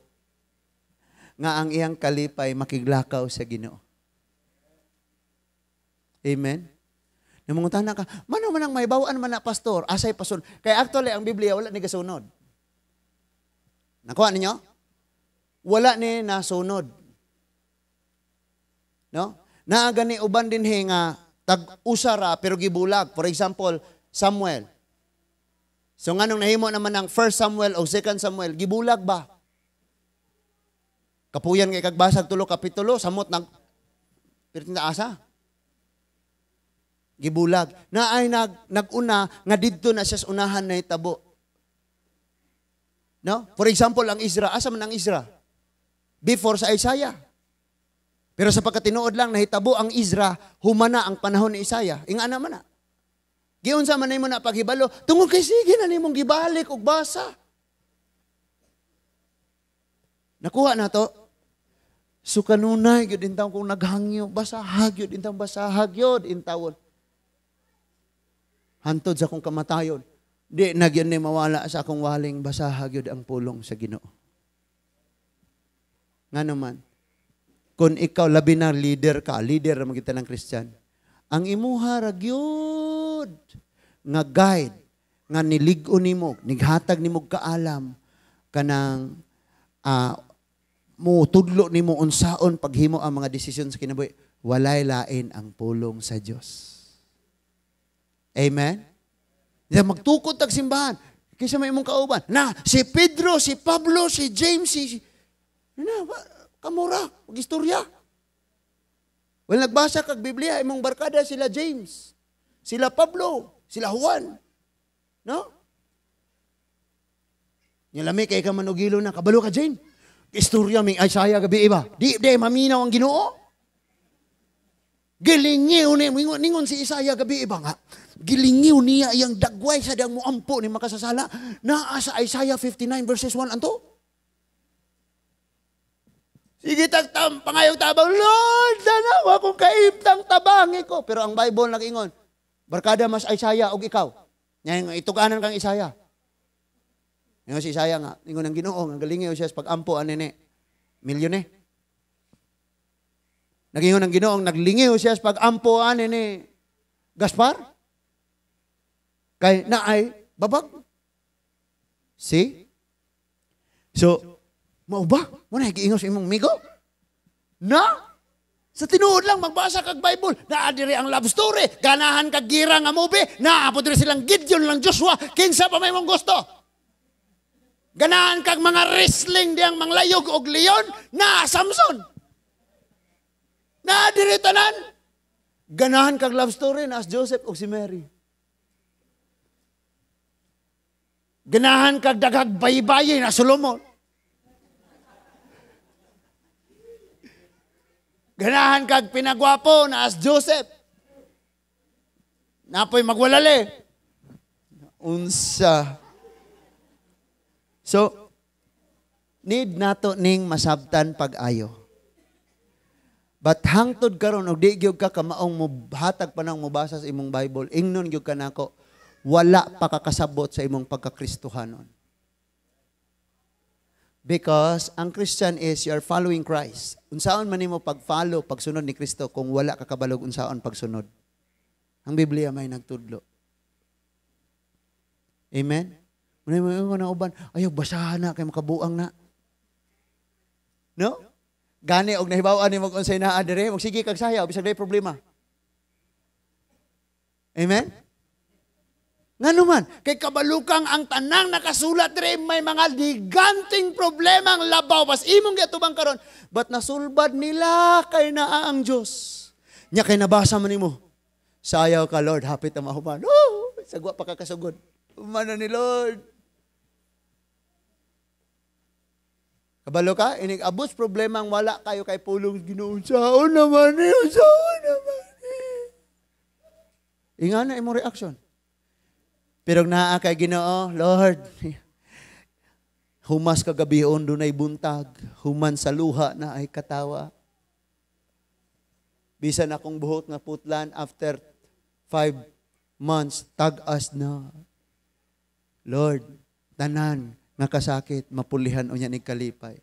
nga ang iyang kalipay makiglakaw sa Ginoo. Amen? Namungutana ka, mano man ang may bawaan man na pastor, asay pasun. Kaya actually, ang Biblia, wala ni gasunod. Nakuha ninyo? Wala ni nasunod. No? Naagani uban din he nga, tag-usara pero gibulag. For example, Samuel. So nganong nahimo naman ang 1 Samuel o 2 Samuel, gibulag ba? Kapuyan kay kagbasag tulo kapitulo, samot nag pero asa. Gibulag. Na ay naguna nga didto na siya sa unahan na itabo. No? For example, ang Ezra, asa man ang Ezra? Before sa Isaiah. Pero sa pagkatinuod lang nahitabo ang Ezra, humana ang panahon ni Isaiah. Ingana man na. Giunsa man nimo na paghibalo, tungod kay sige na nimong gibalik og basa. Nakuha na to. So kanunay gyud intawon kung naghangyo, basahag gyud intawon, basahag gyud intawon. Hantod sa akong kamatayon, di na gyud ni mawala sa akong waling, basahag gyud ang pulong sa Ginoo. Nga naman, kung ikaw labi na leader ka, leader man kita ng Christian, ang imuha ra gyud nga guide nga nilig-on nimo, nighatag nimo kaalam kanang mutudlo nimo unsaon paghimo ang mga desisyon sa kinabuhi, walay lain ang pulong sa Dios. Amen? Di magtukod tag simbahan kaysa may imong kauban. Na si Pedro, si Pablo, si James, si na kamura, magistorya. Well, nagbasa kag Biblia, imong barkada sila James, sila Pablo, sila Juan. No? Nya lami kay ka manugilo na kabalo ka Jane. Istorya ming Isaiah gabi iba. Di di maminaw ang Ginoo. Gilingiw ni ningon si Isaiah gabi iba nga. Gilingiw niya iyang dagway sa dang muampo ni makasasala. Naa sa Isaiah 59 verses 1 anto. Sige tagtam pangayog tabang, Lord, danaw akong kaimtang tabangi ko. Pero ang Bible nag-ingon, barkada mas Isaiah og ikaw. Nya ituganan kang Isaiah. Ingon si Isaiah nga, ingon ang Ginoo nga galingiw siya sa pag-ampo anene. Milyon eh. Nagingon ang Ginoo naglingiw siya sa pag-ampo anene. Gaspar? Kay naay babag. See? So, mao ba? Mo na giingon sa imong migo? Na? Sa tinuod lang magbasa kag Bible, naa diri ang love story, ganahan kag gira nga movie, naa po diri silang Gideon lang Joshua, kinsa pa may imong gusto? Ganahan kag mga wrestling diyang manglayog og leon, na Samson. Na diri tanan. Ganahan kag love story na as Joseph og si Mary. Ganahan kag daghag baybayi na Solomon. Ganahan kag pinagwapo na as Joseph. Napoy magwalali. Unsa. So, need nato ning masabtan pag-ayo. But hangtod karon og di gyud ka kamaong mohatag pa nang mobasa sa imong Bible, ingnon gyud ka nako, wala pa ka kasabot sa imong pagkakristohanon. Because ang Christian is you are following Christ. Unsaon man nimo pag-follow, pagsunod ni Kristo kung wala ka kabalog unsaon pagsunod. Ang Biblia may nagtudlo. Amen? Muna mo na uban, ayaw basahan na kay makabuang na. No? Gani og nahibaw-an nimo kung unsay naa dire, magsige kag sayaw bisag day problema. Amen? Ngano man, kay kabalukang ang tanang nakasulat dire may mga giganting problema ang labaw pas imong giatubang karon, but nasulbad nila kay naa ang Dios. Nya kay nabasa man nimo. Sayaw ka Lord, hapit na mahuman. Oh, sagwa pa ka kasugod. Humana ni Lord. Kabalo ka, inig-abos problema ang wala kayo kay pulong Ginoo. Saon naman ni, saon naman ni. Inga na imong reaction. Pero naa kay Ginoo, Lord, humas kagabion dunay buntag, human sa luha na ay katawa. Bisan akong buhok nga putlan after 5 months, tag-as na. Lord, tanan nga kasakit, mapulihan unya ni kalipay.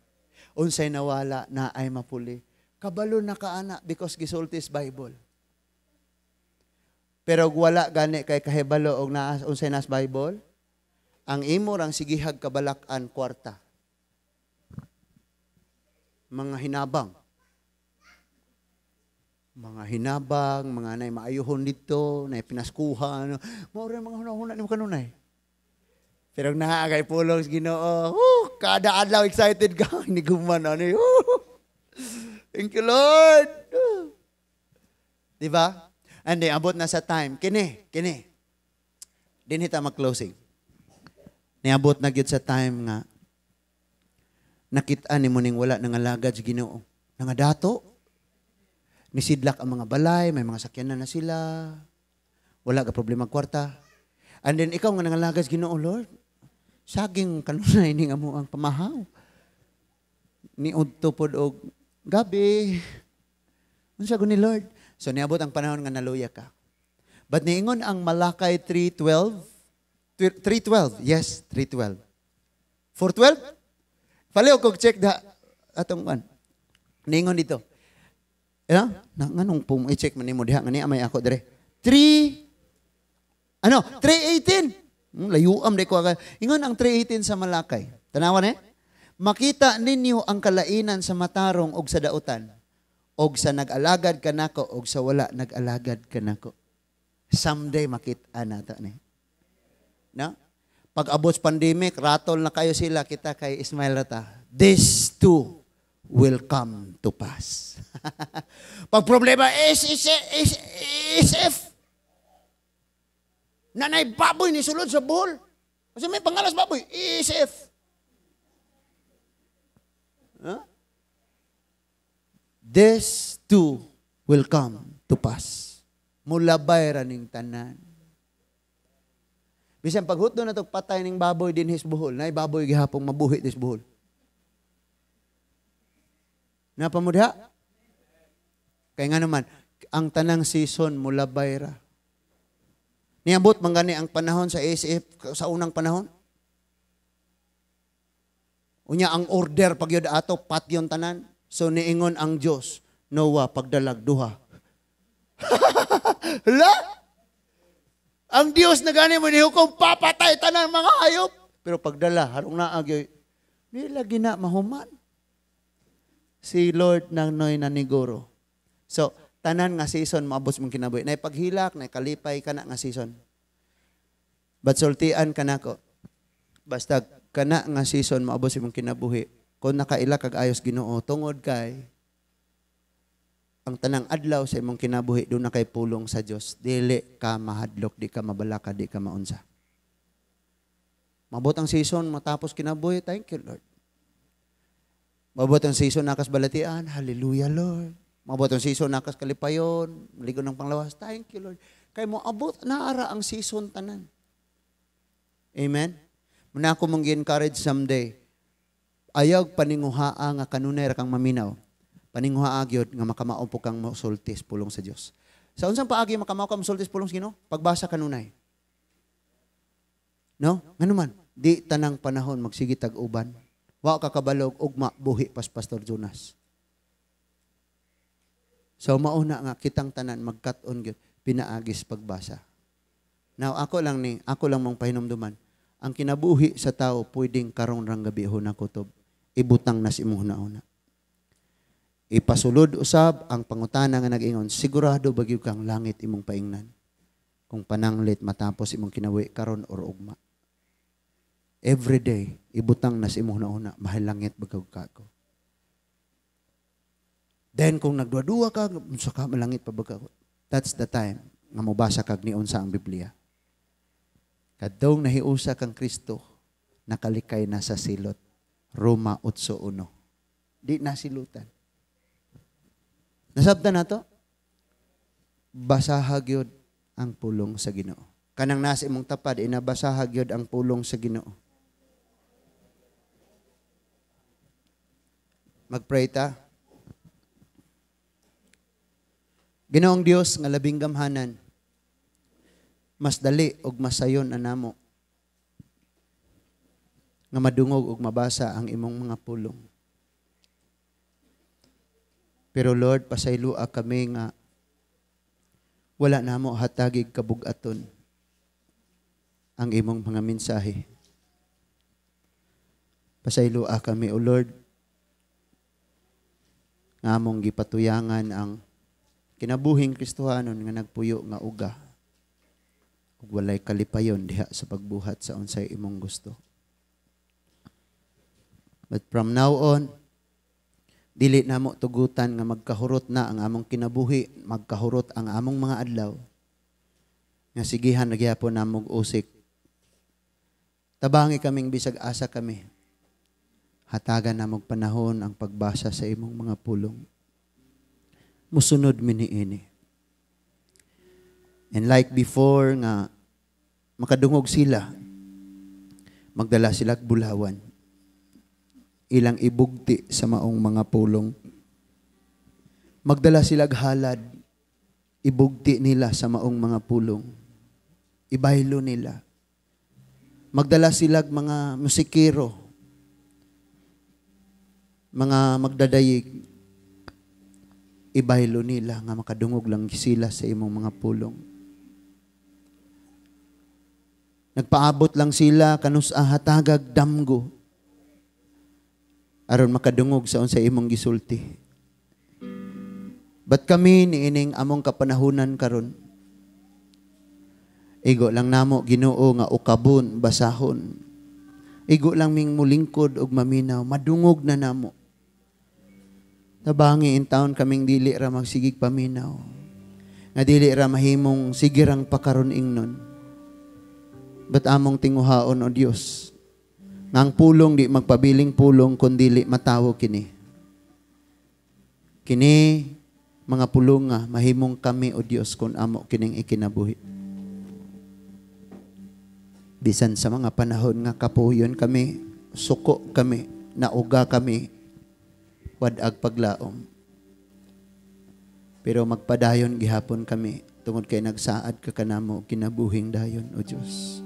Unsay nawala na ay mapuli. Kabalo na kaana because gisultis Bible. Pero wala gani kay kahibalo og naa unsay nas Bible, ang imo rang sigihag kabalak-an kwarta. Mga hinabang. Mga hinabang, mga nay maayuhon dito, nay pinaskuhan, mao ra mga hunahuna nimo kanunay. Pero naa kay pulong sa Ginoo, kada adlaw excited ka, niguman ani. Thank you Lord. Di ba? And then, abot na sa time. Kini. Dinhi ta mag-closing. Niabot na gyud sa time nga nakita nimo ning wala nangalagad sa Ginoo. Nangadato. Nisidlak ang mga balay, may mga sakyanan na sila. Wala ka problema kwarta. And then ikaw nga nangalagad sa Ginoo, Lord, saging kanunay ning amo ang pamahaw. Niudto pod og gabi. Unsa ni Lord? So niabot ang panahon nga naluya ka. But niingon ang Malakay 3:12. 3:12. Yes, 3:12. 4:12? Palihog kog check da atong kan. Niingon dito. Eh, na nganong pum i-check man nimo diha nga niya may ako dire. 3 ano? 3:18. Layuam di ko. Ingon ang 3:18 sa Malakay. Tanawan eh. Makita ninyo ang kalainan sa matarong og sa dautan, og sa nag-alagad kanako og sa wala nag-alagad kanako. Someday makita nato ni. No? Pag abot pandemic, ratol na kayo sila, kita kay Ismail rata. This too will come to pass. Pag problema is if nanay baboy ni sulod sa Bohol. Kasi may pangalas baboy, is if. Huh? This too will come to pass. Mulabay ra ning tanan. Bisan paghutdo na to patay ning baboy dinhi sa Bohol, nay baboy gihapong mabuhi dis Bohol. Napa mo diha? Kay nga naman, ang tanang season mulabay ra. Niabot man gani ang panahon sa SF sa unang panahon. Unya ang order pag yun ato patyon tanan. So niingon ang Dios, Noah pagdalag duha. Hala? Ang Dios na gani mo nihukom papatay tanan mga hayop. Pero pagdala harong naa gyud di lagi na mahuman. Si Lord nang noy naniguro. So tanan nga season maabot mong kinabuhi. Nay paghilak, nay kalipay kana nga season. But sultian kanako. Basta kana nga season maabot sa imong kinabuhi. Kung nakaila kag ayos Ginoo tungod kay ang tanang adlaw sa imong kinabuhi doon na kay pulong sa Dios. Dili ka mahadlok, di ka mabalaka, di ka maunsa. Mabot ang season matapos kinabuhi, thank you Lord. Mabot ang season nakas balatian, hallelujah Lord. Mabot ang season nakas kalipayon, ligo ng panglawas, thank you Lord. Kay mo abot naara ang season tanan. Amen. Muna ako mong gi-encourage someday. Ayaw paninguhaa nga kanunay ra kang maminaw. Paninguhaa gyud nga makamao po kang mosultis pulong sa Dios. Sa unsang paagi makamao ka mosultis pulong sa Ginoo? Pagbasa kanunay. No? Ngano man, di tanang panahon magsige tag uban. Wa ka kabalog ugma buhi pas Pastor Jonas. So mauna nga kitang tanan magkat-on gyud pinaagis pagbasa. Now ako lang mong pahinumduman. Ang kinabuhi sa tao pwedeng karong rang gabi na kutob. Ibutang nas imong huna-huna. Ipasulod usab ang pangutana nga nag-ingon, sigurado ba gyud kang langit imong paingnan? Kung pananglit matapos imong kinabuhi karon or ugma. Every day, ibutang nas imong huna-huna, mahal langit ba ka ko? Then kung nagduwa-duwa ka, unsa ka malangit pa ba ka? That's the time nga mobasa kag niunsa ang Biblia. Kadtong nahiusa kang Kristo, nakalikay na sa silot. Roma 8:1. Di na silutan. Nasabtan na to? Basaha gyud ang pulong sa Ginoo. Kanang nasa imong tapad, inabasaha gyud ang pulong sa Ginoo. Magpray ta. Ginoong Dios nga labing gamhanan, mas dali og masayon na namo nga madungog og mabasa ang imong mga pulong. Pero Lord, pasayloa kami nga wala namo hatagig kabug-aton ang imong mga mensahe. Pasayloa kami, O Lord, nga among gipatuyangan ang kinabuhing Kristohanon nga nagpuyo nga uga ug walay kalipayon diha sa pagbuhat sa unsay imong gusto. But from now on, dili namo tugutan nga magkahurot na ang among kinabuhi, magkahurot ang among mga adlaw. Nga sigihan na gihapon namog usik. Tabangi kaming bisag asa kami. Hatagan namog panahon ang pagbasa sa imong mga pulong. Musunod mi niini. And like before nga makadungog sila, magdala sila bulawan. ilang ibugti sa maong mga pulong. Magdala silag halad, ibugti nila sa maong mga pulong. Ibaylo nila. Magdala silag mga musikero, mga magdadayig, ibaylo nila nga makadungog lang sila sa imong mga pulong. Nagpaabot lang sila kanus hatagag damgo aron makadungog sa unsa imong gisulti. But kami niining among kapanahunan karon, igo lang namo, Ginoo, nga ukabon, basahon. Igo lang ming mulingkod og maminaw, madungog na namo. Tabangi in town kaming dili ra magsigig paminaw. Nga dili ra mahimong sigirang pakaron ingnon. But among tinguhaon, o Dios, nga ang pulong di magpabiling pulong kun dili matawo kini. Kini mga pulong nga mahimong kami, o Dios, kun amo kining ikinabuhi. Bisan sa mga panahon nga kapuyon kami, suko kami, nauga kami, wad-ag paglaom. Pero magpadayon gihapon kami tungod kay nagsaad ka kanamo kinabuhing dayon, o Dios.